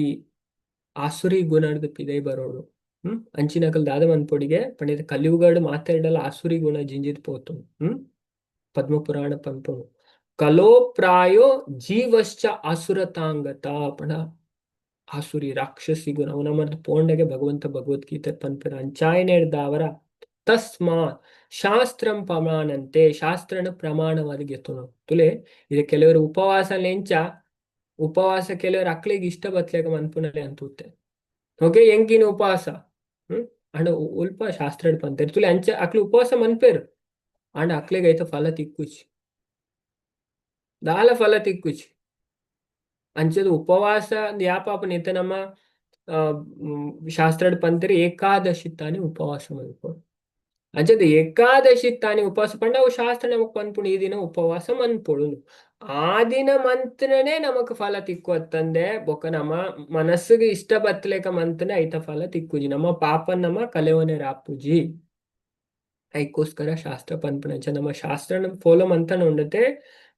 ಆಸುರಿ ಗುಣರ್ದ್ ಪಿದೈ ಬರೋಡು. ಅಂಚಿನಕಲ್ ದಾದ ಮನ್ಪೊಡಿಗೆ ಪಂಡ ಕಲಿಯುಗಡ್ ಮಾತೆರ್ಡಲ ಆಸುರಿ ಗುಣ ಜಿಂಜಿದ್ ಪೋತುಂಡು. ಪದ್ಮ ಪುರಾಣ ಪನ್ಪುಂಡು ಕಲೋ ಪ್ರಾಯೋ ಜೀವಶ್ಚ ಅಸುರತಾಂಗತ ಪಂಡ ಆಸುರಿ ರಾಕ್ಷಸಿ ಗುಣ ಅವು ನಮರ್ದ್ ಪೋಂಡಗೆ ಭಗವಂತ ಭಗವದ್ಗೀತೆ ಪನ್ಪೆರ್ ಅಂಚಾಯಿನೆಡ್ದಾವರ ತಸ್ಮಾತ್ ಶಾಸ್ತ್ರಂ ಪ್ರಮಾಣಂತೆ ಶಾಸ್ತ್ರನ ಪ್ರಮಾಣವಾದ ಗೆತ್ತುನು. ತುಲೆ ಇದು ಕೆಲವರು ಉಪವಾಸ ಲೆಂಚ ಉಪವಾಸ ಕೆಲವರು ಅಕ್ಲೆಗ್ ಇಷ್ಟ ಬತ್ಲೆಗ ಮನ್ಪುನಲೆ ಅಂತೂತೆ. ಓಕೆ, ಎಂಕಿನ ಉಪವಾಸ ಅಂಡ ಉಲ್ಪ ಶಾಸ್ತ್ರಡ್ ಪಂತೆರ್ ತುಲೆ ಅಂಚ ಅಕ್ಲು ಉಪವಾಸ ಮನ್ಪೆರ್ ಅಂಡ ಅಕ್ಲೆಗ್ ಐತ ಫಲ ತಿಕ್ಕುಜಿ, ದಾಲ ಫಲ ತಿಕ್ಕುಜಿ. ಅಂಚದ ಉಪವಾಸ ಯಾಪಾಪ ನಿತ ನಮ್ಮ ಶಾಸ್ತ್ರಡ್ ಪಂತೆರ್ ಏಕಾದಶಿ ತಾನಿ ಉಪವಾಸ ಮನ್ಪೊಡು. ಅಂಚದ ಏಕಾದಶಿ ತಾನಿ ಉಪವಾಸ ಪಂಡ ಅವು ಶಾಸ್ತ್ರ ನಮಕ್ ಪನ್ಪುಂಡು ಈ ದಿನ ಉಪವಾಸ ಮನ್ಪೊಡು. ಆ ದಿನ ಮಂತ್ರನೇ ನಮಕ್ ಫಲ ತಿಕ್ಕುವತ್ತಂದೆ ಬೊಕ್ಕ ನಮ್ಮ ಮನಸ್ಸಿಗೆ ಇಷ್ಟ ಬತ್ತಲೇಕ ಮಂತ್ರನೆ ಐತ ಫಲ ತಿಕ್ಕುಜಿ, ನಮ್ಮ ಪಾಪ ನಮ್ಮ ಕಲೆವನೆ ರಾಪುಜಿ. ಐಕೋಸ್ಕರ ಶಾಸ್ತ್ರ ಪನ್ಪುನ ಅಂಚ ನಮ್ಮ ಶಾಸ್ತ್ರನ ಫಾಲೋ ಮಂತನ ಉಂಡತೆ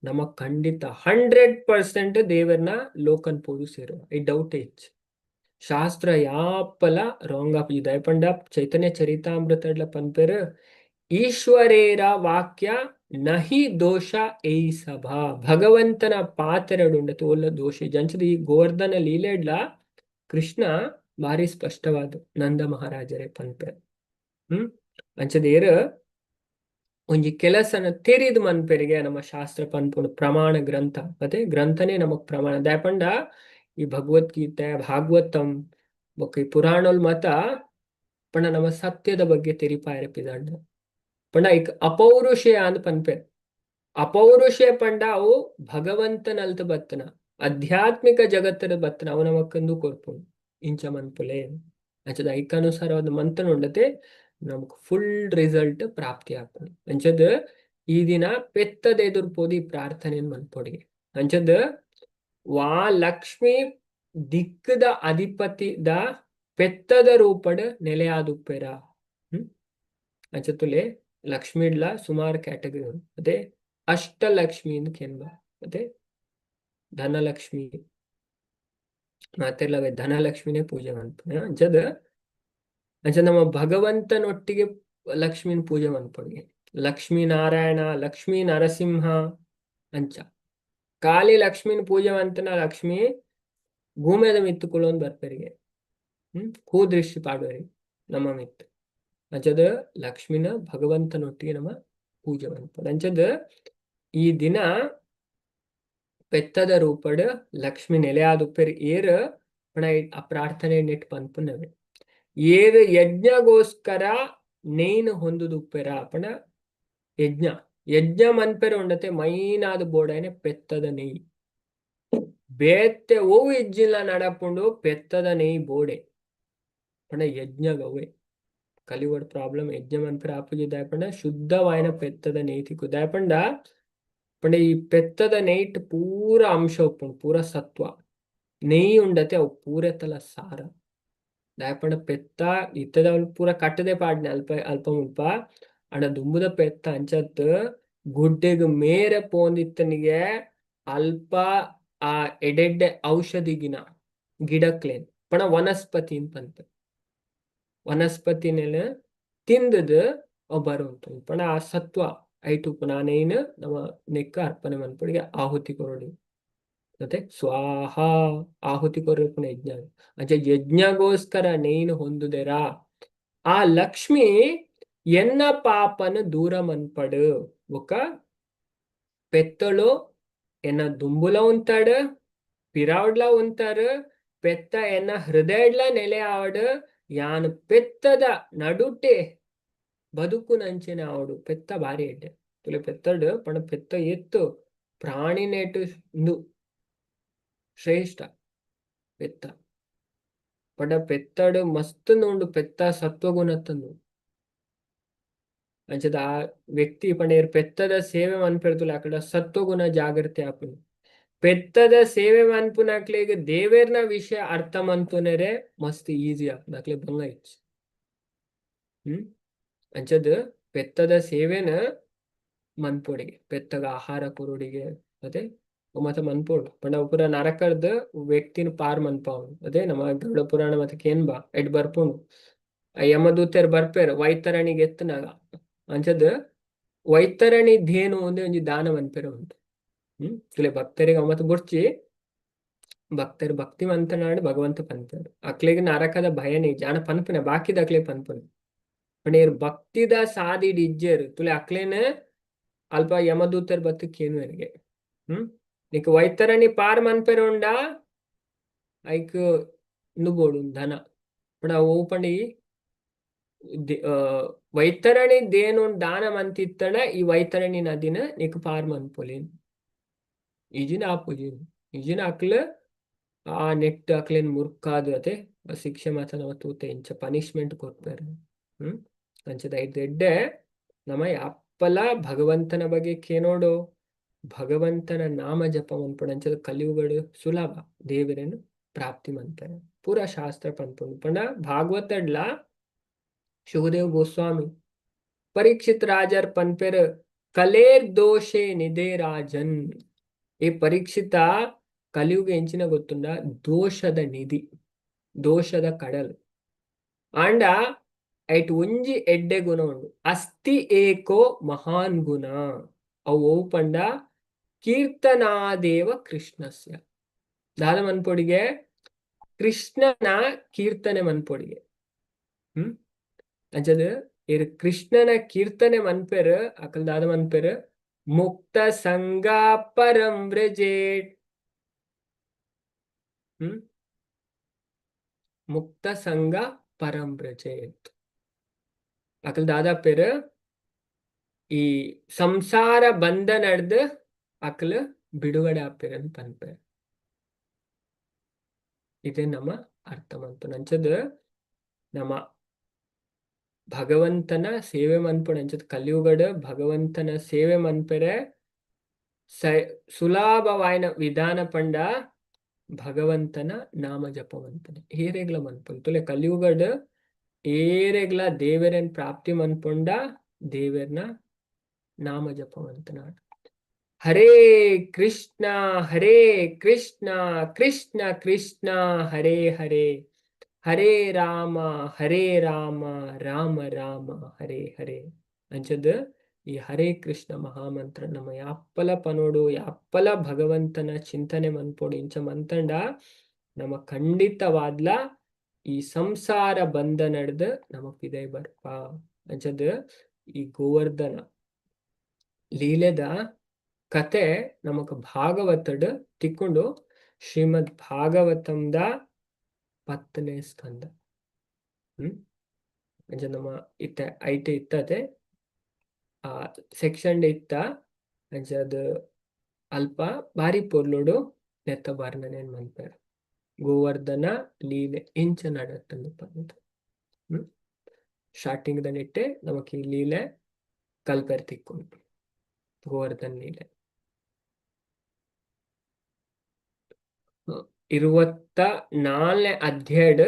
ನಮ್ಮ ಖಂಡಿತ 100% ದೇವರ್ನ ಲೋಕನ್ ಪೋದು ಸೇರುವ ಈ ಡೌಟ್ ಹೆಚ್ಚು. ಶಾಸ್ತ್ರ ಯಾಪಲ ರಾಂಗ್ ಆಪುಜಿ. ದಯಪಂಡ ಚೈತನ್ಯ ಚರಿತಾಮೃತಡ್ಲ ಪನ್ಪೆರ್ ಈಶ್ವರೇರ ವಾಕ್ಯ ನಹಿ ದೋಷ ಏ ಸಭಾ, ಭಗವಂತನ ಪಾತೆರಡುಂಡತೆ ಒಲ್ಲ ದೋಷ ಜಂಚದ. ಈ ಗೋವರ್ಧನ ಲೀಲೆಡ್ಲ ಕೃಷ್ಣ ಭಾರಿ ಸ್ಪಷ್ಟವಾದ ನಂದ ಮಹಾರಾಜರೇ ಪನ್ಪೆರ್. ಅಂಚದೇರ್ ಒಂಜಿ ಕೆಲಸನ ತೆರಿದ್ ಮನ್ಪೆರಿಗೆ ನಮ್ಮ ಶಾಸ್ತ್ರ ಪನ್ಪುಂಡು ಪ್ರಮಾಣ ಗ್ರಂಥ ಮತ್ತೆ ಗ್ರಂಥನೇ ನಮಕ್ ಪ್ರಮಾಣ. ದಯಪಂಡ ಈ ಭಗವದ್ಗೀತೆ ಭಾಗವತಂ ಬೊಕ್ಕ ಈ ಪುರಾಣೋಲ್ ಮತ ಪಂಡ ನಮ್ಮ ಸತ್ಯದ ಬಗ್ಗೆ ತೆರಿಪಾಯರ ಪಿದಾಂಡ ಪಂಡ ಐಕ್ ಅಪೌರುಷೇಯ ಅಂದ್ ಪನ್ಪೆರ್. ಅಪೌರುಷೇಯ ಪಂಡ ಅವು ಭಗವಂತನಲ್ತ ಬತ್ತನ ಆಧ್ಯಾತ್ಮಿಕ ಜಗತ್ತದ ಬತ್ತನ ಅವು ನಮಕ್ಕಂದು ಕೊರ್ಪುಂಡು ಇಂಚ ಮನ್ಪುಲೆ. ಅಂಚದ ಐಕನುಸಾರವಾದ ಮಂತನ ಉಂಡತೆ ನಮಕ್ ಫುಲ್ ರಿಸಲ್ಟ್ ಪ್ರಾಪ್ತಿ ಆಪುಂಡು. ಅಂಚದ ಈ ದಿನ ಪೆತ್ತದ ಎದುರು ಪೋದು ಈ ಪ್ರಾರ್ಥನೆಯನ್ನು ಮನ್ಪೊಡಿಗೆ. ಅಂಚದ ವಾ ಲಕ್ಷ್ಮಿ ದಿಕ್ಕದ ಅಧಿಪತಿ the ಪೆತ್ತದ ರೂಪಡ್ ನೆಲೆಯಾದುಪ್ಪೆರ. ಅಂಚತುಲೆ ಲಕ್ಷ್ಮೀಡ್ಲ ಸುಮಾರು ಕ್ಯಾಟಗರಿ ಉಂಡು. ಅದೇ ಅಷ್ಟಲಕ್ಷ್ಮಿ ಅಂತ ಕೆನ್ಬ, ಅದೇ ಧನಲಕ್ಷ್ಮಿ ಮಾತೆರ್ಲವೇ ಧನಲಕ್ಷ್ಮಿನೇ ಪೂಜೆ ಮನ್ಪುನೆ. ಅಂಚದ ಅಂಚ ನಮ್ಮ ಭಗವಂತನೊಟ್ಟಿಗೆ ಲಕ್ಷ್ಮೀನ ಪೂಜೆ ಮನ್ಪೊಡಿಗೆ. ಲಕ್ಷ್ಮೀ ನಾರಾಯಣ ಲಕ್ಷ್ಮೀ ನರಸಿಂಹ ಅಂಚ ಕಾಲಿ ಲಕ್ಷ್ಮೀನ ಪೂಜೆ ಮಂತನ ಲಕ್ಷ್ಮಿ ಭೂಮಿಯದ ಮಿತ್ತು ಕುಲೊಂದು ಬರ್ಪೆರಿಗೆ ಕೂದೃಷ್ಟಿ ಪಾಡುವರಿ ನಮ್ಮ ಮಿತ್ತು. ಅಂಚದ ಲಕ್ಷ್ಮಿನ ಭಗವಂತನೊಟ್ಟಿಗೆ ನಮ್ಮ ಪೂಜೆ ಮನ್ಪೊಡು. ಅಂಚದ ಈ ದಿನ ಪೆತ್ತದ ರೂಪಡ್ ಲಕ್ಷ್ಮಿ ನೆಲೆಯಾದುಪ್ಪೆರ್ ಏರ್ ಪಣ ಆ ಪ್ರಾರ್ಥನೆ ನೆಟ್ ಪನ್ಪುನವೆ. ಏರ್ ಯಜ್ಞಗೋಸ್ಕರ ನೇನ್ ಹೊಂದುದುಪ್ಪೆರ ಪಣ ಯಜ್ಞ ಯಜ್ಞ ಮನ್ಪೆರ ಉಂಡತೆ ಮೈನಾದ ಬೋಡಾಯ್ನೆ ಪೆತ್ತದ ನೆಯ್ ಬೇತೆ ಓವು ಯಜ್ಜಿಲ್ಲ ನಡಪುಂಡು ಪೆತ್ತದ ನೆಯ್ ಬೋಡೆ ಪಂಡ ಯಜ್ಞಗವೇ ಕಲಿಯುಗಡ್ ಪ್ರಾಬ್ಲಮ್ ಯಜ್ಞ ಮನ್ಪೆರ ಆಪುಜಿ. ದಾಯಪಂಡ ಶುದ್ಧವಾಯಿನ ಪೆತ್ತದ ನೆಯ್ ತಿಕ್ಕು. ದಾಯಪಂಡ ಪಂಡ ಈ ಪೆತ್ತದ ನೆಯ್ಟ್ ಪೂರ ಅಂಶ ಉಪ್ಪುಂಡು, ಪೂರ ಸತ್ವ ನೆಯ್ ಉಂಡತೆ ಅವು ಪೂರೆತಲ ಸಾರ. ದಾಯಪಂಡ ಪೆತ್ತ ಇತ್ತದ ಪೂರ ಕಟ್ಟದೆ ಪಾಡ್ನೆ ಅಲ್ಪ ಅಲ್ಪ ಮುಲ್ಪ ಅಂಡ ದುಂಬುದ ಪೆತ್ತ ಅಂಚತ್ ಗುಡ್ಡೆಗ್ ಮೇರೆ ಪೋಂದಿತ್ತನಿಗೆ ಅಲ್ಪ ಆ ಎಡೆಡ್ಡೆ ಔಷಧಿಗಿನ ಗಿಡಕ್ಲೇನ್ ಪಣ ವನಸ್ಪತಿ ಪನ್ಪೆ ವನಸ್ಪತಿನೆಲ್ಲ ತಿಂದದ ಅವು ಬರುವಂತ ಪಣ ಆ ಸತ್ವ ಐಟು ನಾನೇನು ನಮ್ಮ ನೆಕ್ಕ ಅರ್ಪಣೆ ಮನ್ಪೊಡಿಗೆ ಆಹುತಿ ಕೊರೊಡಿ ಮತ್ತೆ ಸ್ವಾಹ ಆಹುತಿ ಕೊರಪುನ ಯಜ್ಞ. ಅಂಚ ಯಜ್ಞಗೋಸ್ಕರ ನೇನು ಹೊಂದುದೆರಾ ಆ ಲಕ್ಷ್ಮಿ ಎನ್ನ ಪಾಪನ ದೂರ ಮನ್ಪಡು ಬೊಕ್ಕ ಪೆತ್ತಳು ಎನ್ನ ದುಂಬುಲ ಉಂತಾಡು ಪಿರಾವ್ಡ್ಲ ಉಂತಾರು ಪೆತ್ತ ಎನ್ನ ಹೃದಯಡ್ಲ ನೆಲೆ ಆವಡು ಯಾನ್ ಪೆತ್ತದ ನಡುಟೆ ಬದುಕುನಂಚಿನ ಆವಡು. ಪೆತ್ತ ಬಾರಿ ಎಡ್ಡೆ ತುಲೆ ಪೆತ್ತಡು ಪಂಡ ಪೆತ್ತ ಎತ್ತು ಪ್ರಾಣಿನೇಟು ಇಂದು ಶ್ರೇಷ್ಠ ಪೆತ್ತ. ಪಂಡ ಪೆತ್ತಡ್ ಮಸ್ತ್ ಉಂಡು, ಪೆತ್ತ ಸತ್ವಗುಣತ್ತಂದು. ಅಂಚದ ಆ ವ್ಯಕ್ತಿ ಪಂಡ ಏರ್ ಪೆತ್ತದ ಸೇವೆ ಮನ್ಪೆರ್ತುಲ ಅಕಡ ಸತ್ವಗುಣ ಜಾಗೃತಿ ಆಪುಂಡು. ಪೆತ್ತದ ಸೇವೆ ಮನ್ಪುನಕ್ಲೆಗ್ ದೇವೆರ್ನ ವಿಷಯ ಅರ್ಥ ಮನ್ಪುನರೆ ಮಸ್ತ್ ಈಸಿ ಆಪುಂಡು, ಅಕ್ಲೆ ಬಂಗ ಇಜ್ಜಿ. ಅಂಚದ ಪೆತ್ತದ ಸೇವೆನ ಮನ್ಪೊಡಿಗೆ, ಪೆತ್ತಗ ಆಹಾರ ಕೊರೊಡಿಗೆ, ಅದೇ ಮತ್ತ ಮನ್ಪೋಡು. ಪಂಡ ಪೂರ ನರಕರ್ದ್ ವ್ಯಕ್ತಿನ ಪಾರ್ ಮನ್ಪಾವು. ಅದೇ ನಮ್ಮ ಗರುಡ ಪುರಾಣ ಮತ್ತೆ ಕೇನ್ಬಾ ಎಡ್ ಬರ್ಪುಂಡು. ಯಮದೂತೆರ್ ಬರ್ಪೇರ್ ವೈತರಣಿಗೆ ಎತ್ತನಾಗ. ಅಂಚದ ವೈತರಣಿ ಧೇನು ಒಂದೇ ಒಂಜಿ ದಾನ ಮನ್ಪೆರೆ ಉಂಟು. ತುಲೆ ಭಕ್ತರಿಗೆ ಮತ್ತ ಬುಡ್ಚಿ, ಭಕ್ತರು ಭಕ್ತಿ ಮಂತನಾಡು ಭಗವಂತ ಪನ್ಪೆರ್. ಅಕ್ಲೆಗ್ ನರಕದ ಭಯನೇ ಜಾನ ಪನ್ಪುನೆ, ಬಾಕಿದ ಅಕ್ಲೆ ಪನ್ಪುನೆ. ಪಂಡ ಏರ್ ಭಕ್ತಿದ ಸಾದಿಡ್ ಇಜ್ಜೆರ್ ತುಲೆ ಅಕ್ಲೆನ ಅಲ್ಪ ಯಮದೂತರ್ ಬತ್ತು ಕೇನುವೆರ್ಗೆ. ನಿಕ್ ವೈತರಣಿ ಪಾರ್ ಮನ್ಪೆರೆ ಉಂಡಾ, ಐಕ್ ಇಂದು ಬೋಡು ಧನ. ಪಂಡ ಅವು ಪಂಡ ಈ ವೈತರಣಿ ದೇನು ದಾನ ಮಂತಿತ್ತಡ ಈ ವೈತರಣಿ ನದಿನ ನಿಕ್ ಪಾರ್ ಮನ್ಪೊಲಿ. ಈಜಿನ ಆಪುಜಿ, ಈಜಿನ ಅಕ್ಲ ಆ ನೆಟ್ ಅಕ್ಲೆನ್ ಮುರ್ಕಾದ್ ಅತೆ ಶಿಕ್ಷೆ ಮಾತ ನಮ ತೂತೆ ಇಂಚ ಪನಿಷ್ಮೆಂಟ್ ಕೊರ್ಪೆರ್. ಅಂಚದ ಐದ್ ಎಡ್ಡೆ ನಮ ಯಾಪಲ ಭಗವಂತನ ಬಗ್ಗೆ ಕೇನೋಡು, ಭಗವಂತನ ನಾಮ ಜಪ ಮನ್ಪೊಡು. ಅಂಚದ ಕಲಿಯುಗಡು ಸುಲಭ ದೇವರನ್ನು ಪ್ರಾಪ್ತಿ ಮನ್ಪೆರೆ ಪೂರಾ ಶಾಸ್ತ್ರ ಪನ್ಪುಂಡು. ಪಂಡ ಭಾಗವತಡ್ಲ ಶುಕದೇವ್ ಗೋಸ್ವಾಮಿ ಪರೀಕ್ಷಿತ್ ರಾಜರ್ ಪನ್ಪೆರ್, ಕಲೇರ್ ದೋಷೆ ನಿಧೇ ರಾಜನ್. ಈ ಪರೀಕ್ಷಿತ, ಕಲಿಯುಗ ಎಂಚಿನ ಗೊತ್ತುಂಡ? ದೋಷದ ನಿಧಿ, ದೋಷದ ಕಡಲ್. ಆಂಡ ಐಟ್ ಒಂಜಿ ಎಡ್ಡೆ ಗುಣ ಉಂಡು, ಅಸ್ತಿ ಏಕೋ ಮಹಾನ್ ಗುಣ. ಅವು ಒವು ಪಂಡ ಕೀರ್ತನಾದೇವ ಕೃಷ್ಣಸ್ಯ. ದಾದ ಮನ್ಪೊಡಿಗೆ? ಕೃಷ್ಣನ ಕೀರ್ತನೆ ಮನ್ಪೊಡಿಗೆ. ಅಂಚದ ಇರ್ ಕೃಷ್ಣನ ಕೀರ್ತನೆ ಮನ್ಪೆರ್, ಅಕಲ್ ದಾದ ಮನ್ಪೆರ್? ಮುಕ್ತ ಸಂಗ ಪರಂ ವ್ರಜೇಟ್. ಮುಕ್ತ ಸಂಗ ಪರಂ ವ್ರಜೇತ್. ಅಕಲ್ ದಾದಾಪೆರ್? ಈ ಸಂಸಾರ ಬಂಧನಡ್ದ್ ಅಕ್ಲ್ ಬಿಡುಗಡೆ ಆಪೆರ್ ಅಂತ ಪನ್ಪೆರ್. ಇದೇ ನಮ್ಮ ಅರ್ಥ ಮನ್ಪುನ. ಅಂಚದ ನಮ್ಮ ಭಗವಂತನ ಸೇವೆ ಮನ್ಪುಣ. ಅಂಚದ ಕಲಿಯುಗಡ್ ಭಗವಂತನ ಸೇವೆ ಮನ್ಪೆರೆ ಸುಲಭವಾಯಿನ ವಿಧಾನ ಪಂಡ ಭಗವಂತನ ನಾಮ ಜಪ ಮನ್ಪುನೆ. ಏರೆಗ್ಲ ಮನ್ಪುನ್ ತುಲೆ, ಕಲಿಯುಗಡ್ ಏರೆಗ್ಲ ದೇವೆರೆನ್ ಪ್ರಾಪ್ತಿ ಮನ್ಪುಂಡ ದೇವೆರ್ನ ನಾಮ ಜಪ ಮಂತನಾಡ್. ಹರೇ ಕೃಷ್ಣ ಹರೇ ಕೃಷ್ಣ ಕೃಷ್ಣ ಕೃಷ್ಣ ಹರೇ ಹರೇ, ಹರೇ ರಾಮ ಹರೇ ರಾಮ ರಾಮ ರಾಮ ಹರೇ ಹರೇ. ಅಂಚದ ಈ ಹರೇ ಕೃಷ್ಣ ಮಹಾಮಂತ್ರ ನಮ್ಮ ಯಾಪ್ಪಲ ಪನೋಡು, ಯಾಪ್ಪಲ ಭಗವಂತನ ಚಿಂತನೆ ಮನ್ಪೋಡು. ಇಂಚ ಮಂತಂಡ ನಮ್ಮ ಖಂಡಿತವಾದ್ಲ ಈ ಸಂಸಾರ ಬಂಧನಡ್ದ್ ನಮಕ್ ಪಿದೈ ಬರ್ಪ. ಅಂಚದ ಈ ಗೋವರ್ಧನ ಲೀಲೆದ ಕತೆ ನಮಕ್ ಭಾಗವತಡ್ ತಿಕ್ಕೊಂಡು. ಶ್ರೀಮದ್ ಭಾಗವತಂದ 10ನೇ ಸ್ಕಂದ. ಅಂಚ ನಮ್ಮ ಇತ್ತ ಐಟ್ ಇತ್ತತೆ ಆ ಸೆಕ್ಷನ್ ಇತ್ತ. ಅಂಚ ಅದು ಅಲ್ಪ ಬಾರಿ ಪೊರ್ಲುಡು ನೆತ್ತ ವರ್ಣನೆ ಮನ್ಪೆರ್, ಗೋವರ್ಧನ ಲೀಲೆ ಇಂಚ ನಡತ್ತಂದು ಪಂದ್. ಸ್ಟಾರ್ಟಿಂಗ್ ದ ನಿಟ್ಟೆ ನಮಕ್ ಈ ಲೀಲೆ ಕಲ್ಪೆರ್ ತಿಕ್ಕೊಂಡು, ಗೋವರ್ಧನ್ ಲೀಲೆ. 24ನೇ ಅಧ್ಯಾಯಡ್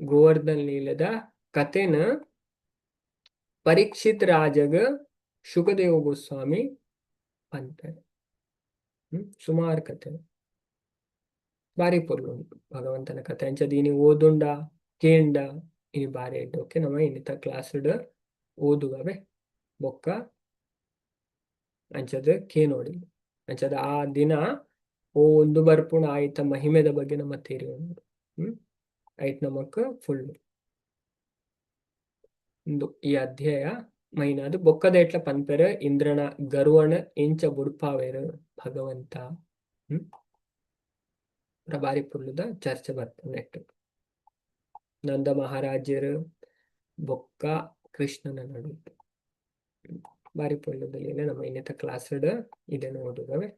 ಗೋವರ್ಧನ್ ಲೀಲೆದ ಕಥೆನ ಪರೀಕ್ಷಿತ್ ರಾಜಗ್ ಶುಕದೇವ ಗೋಸ್ವಾಮಿ ಪನ್ಪೆರ್. ಸುಮಾರು ಕತೆ ಬಾರಿ ಪೊರ್ಲು ಭಗವಂತನ ಕತೆ. ಅಂಚದ ಇನಿ ಓದುಂಡ ಕೇಂಡ ಇನಿ ಬಾರಿ ಎಡ್ಡೆ. ಓಕೆ, ನಮ್ಮ ಇನ್ನಿತ ಕ್ಲಾಸ್ಡ್ ಓದುಗವೆ ಬೊಕ್ಕ ಅಂಚದ ಕೇನೋಡಿ. ಅಂಚದ ಆ ದಿನ ಓ ಒಂದು ಬರ್ಪುಣ ಆಯ್ತ ಮಹಿಮೆದ ಬಗ್ಗೆ ನಮ್ಮ ತೆರಿಯೊಂಡು. ಐಟ್ ನಮಕ್ ಫುಲ್ ಇಂದು ಈ ಅಧ್ಯಾಯ ಮೈನಾದು ಬೊಕ್ಕದ ಎಟ್ಲ ಪನ್ಪೆರ್, ಇಂದ್ರನ ಗರ್ವಣ ಇಂಚ ಬುಡ್ಪಾವೆರ್ ಭಗವಂತ. ಬಾರಿ ಪೊರ್ಲುದ ಚರ್ಚೆ ಬರ್ಪುಂಡು ನೆಟ್ ನಂದ ಮಹಾರಾಜರು ಬೊಕ್ಕ ಕೃಷ್ಣನ ನಡು. ಬಾರಿ ಪೊರ್ಲುದ ಲೀಲೆ. ನಮ್ಮ ಇನ್ನಿತ ಕ್ಲಾಸ್ಡ್ ಇದನ್ನು ಓದುಗವೆ.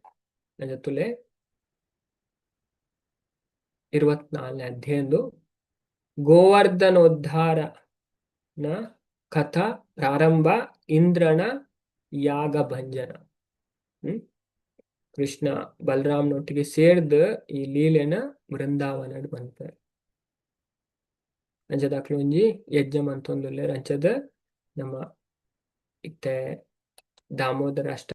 ಅಂಚ ತುಲೆ 24ನೇ ಅಧ್ಯಾಯಂದು. ಗೋವರ್ಧನೋದ್ಧಾರ ನ ಕಥಾ ಪ್ರಾರಂಭ, ಇಂದ್ರನ ಯಾಗ ಭಂಜನ. ಕೃಷ್ಣ ಬಲರಾಮ್ನೊಟ್ಟಿಗೆ ಸೇರ್ದ್ ಈ ಲೀಲೆನ ವೃಂದಾವನಡ್ ಮನ್ಪೆರ್. ಅಂಚದ ಅಕ್ಲು ಒಂಜಿ ಯಜ್ಞ ಮಂತೊಂದುಲ್ಲೆರ್. ಅಂಚದ ನಮ್ಮ ಇತ್ತೆ ದಾಮೋದರ ಅಷ್ಟ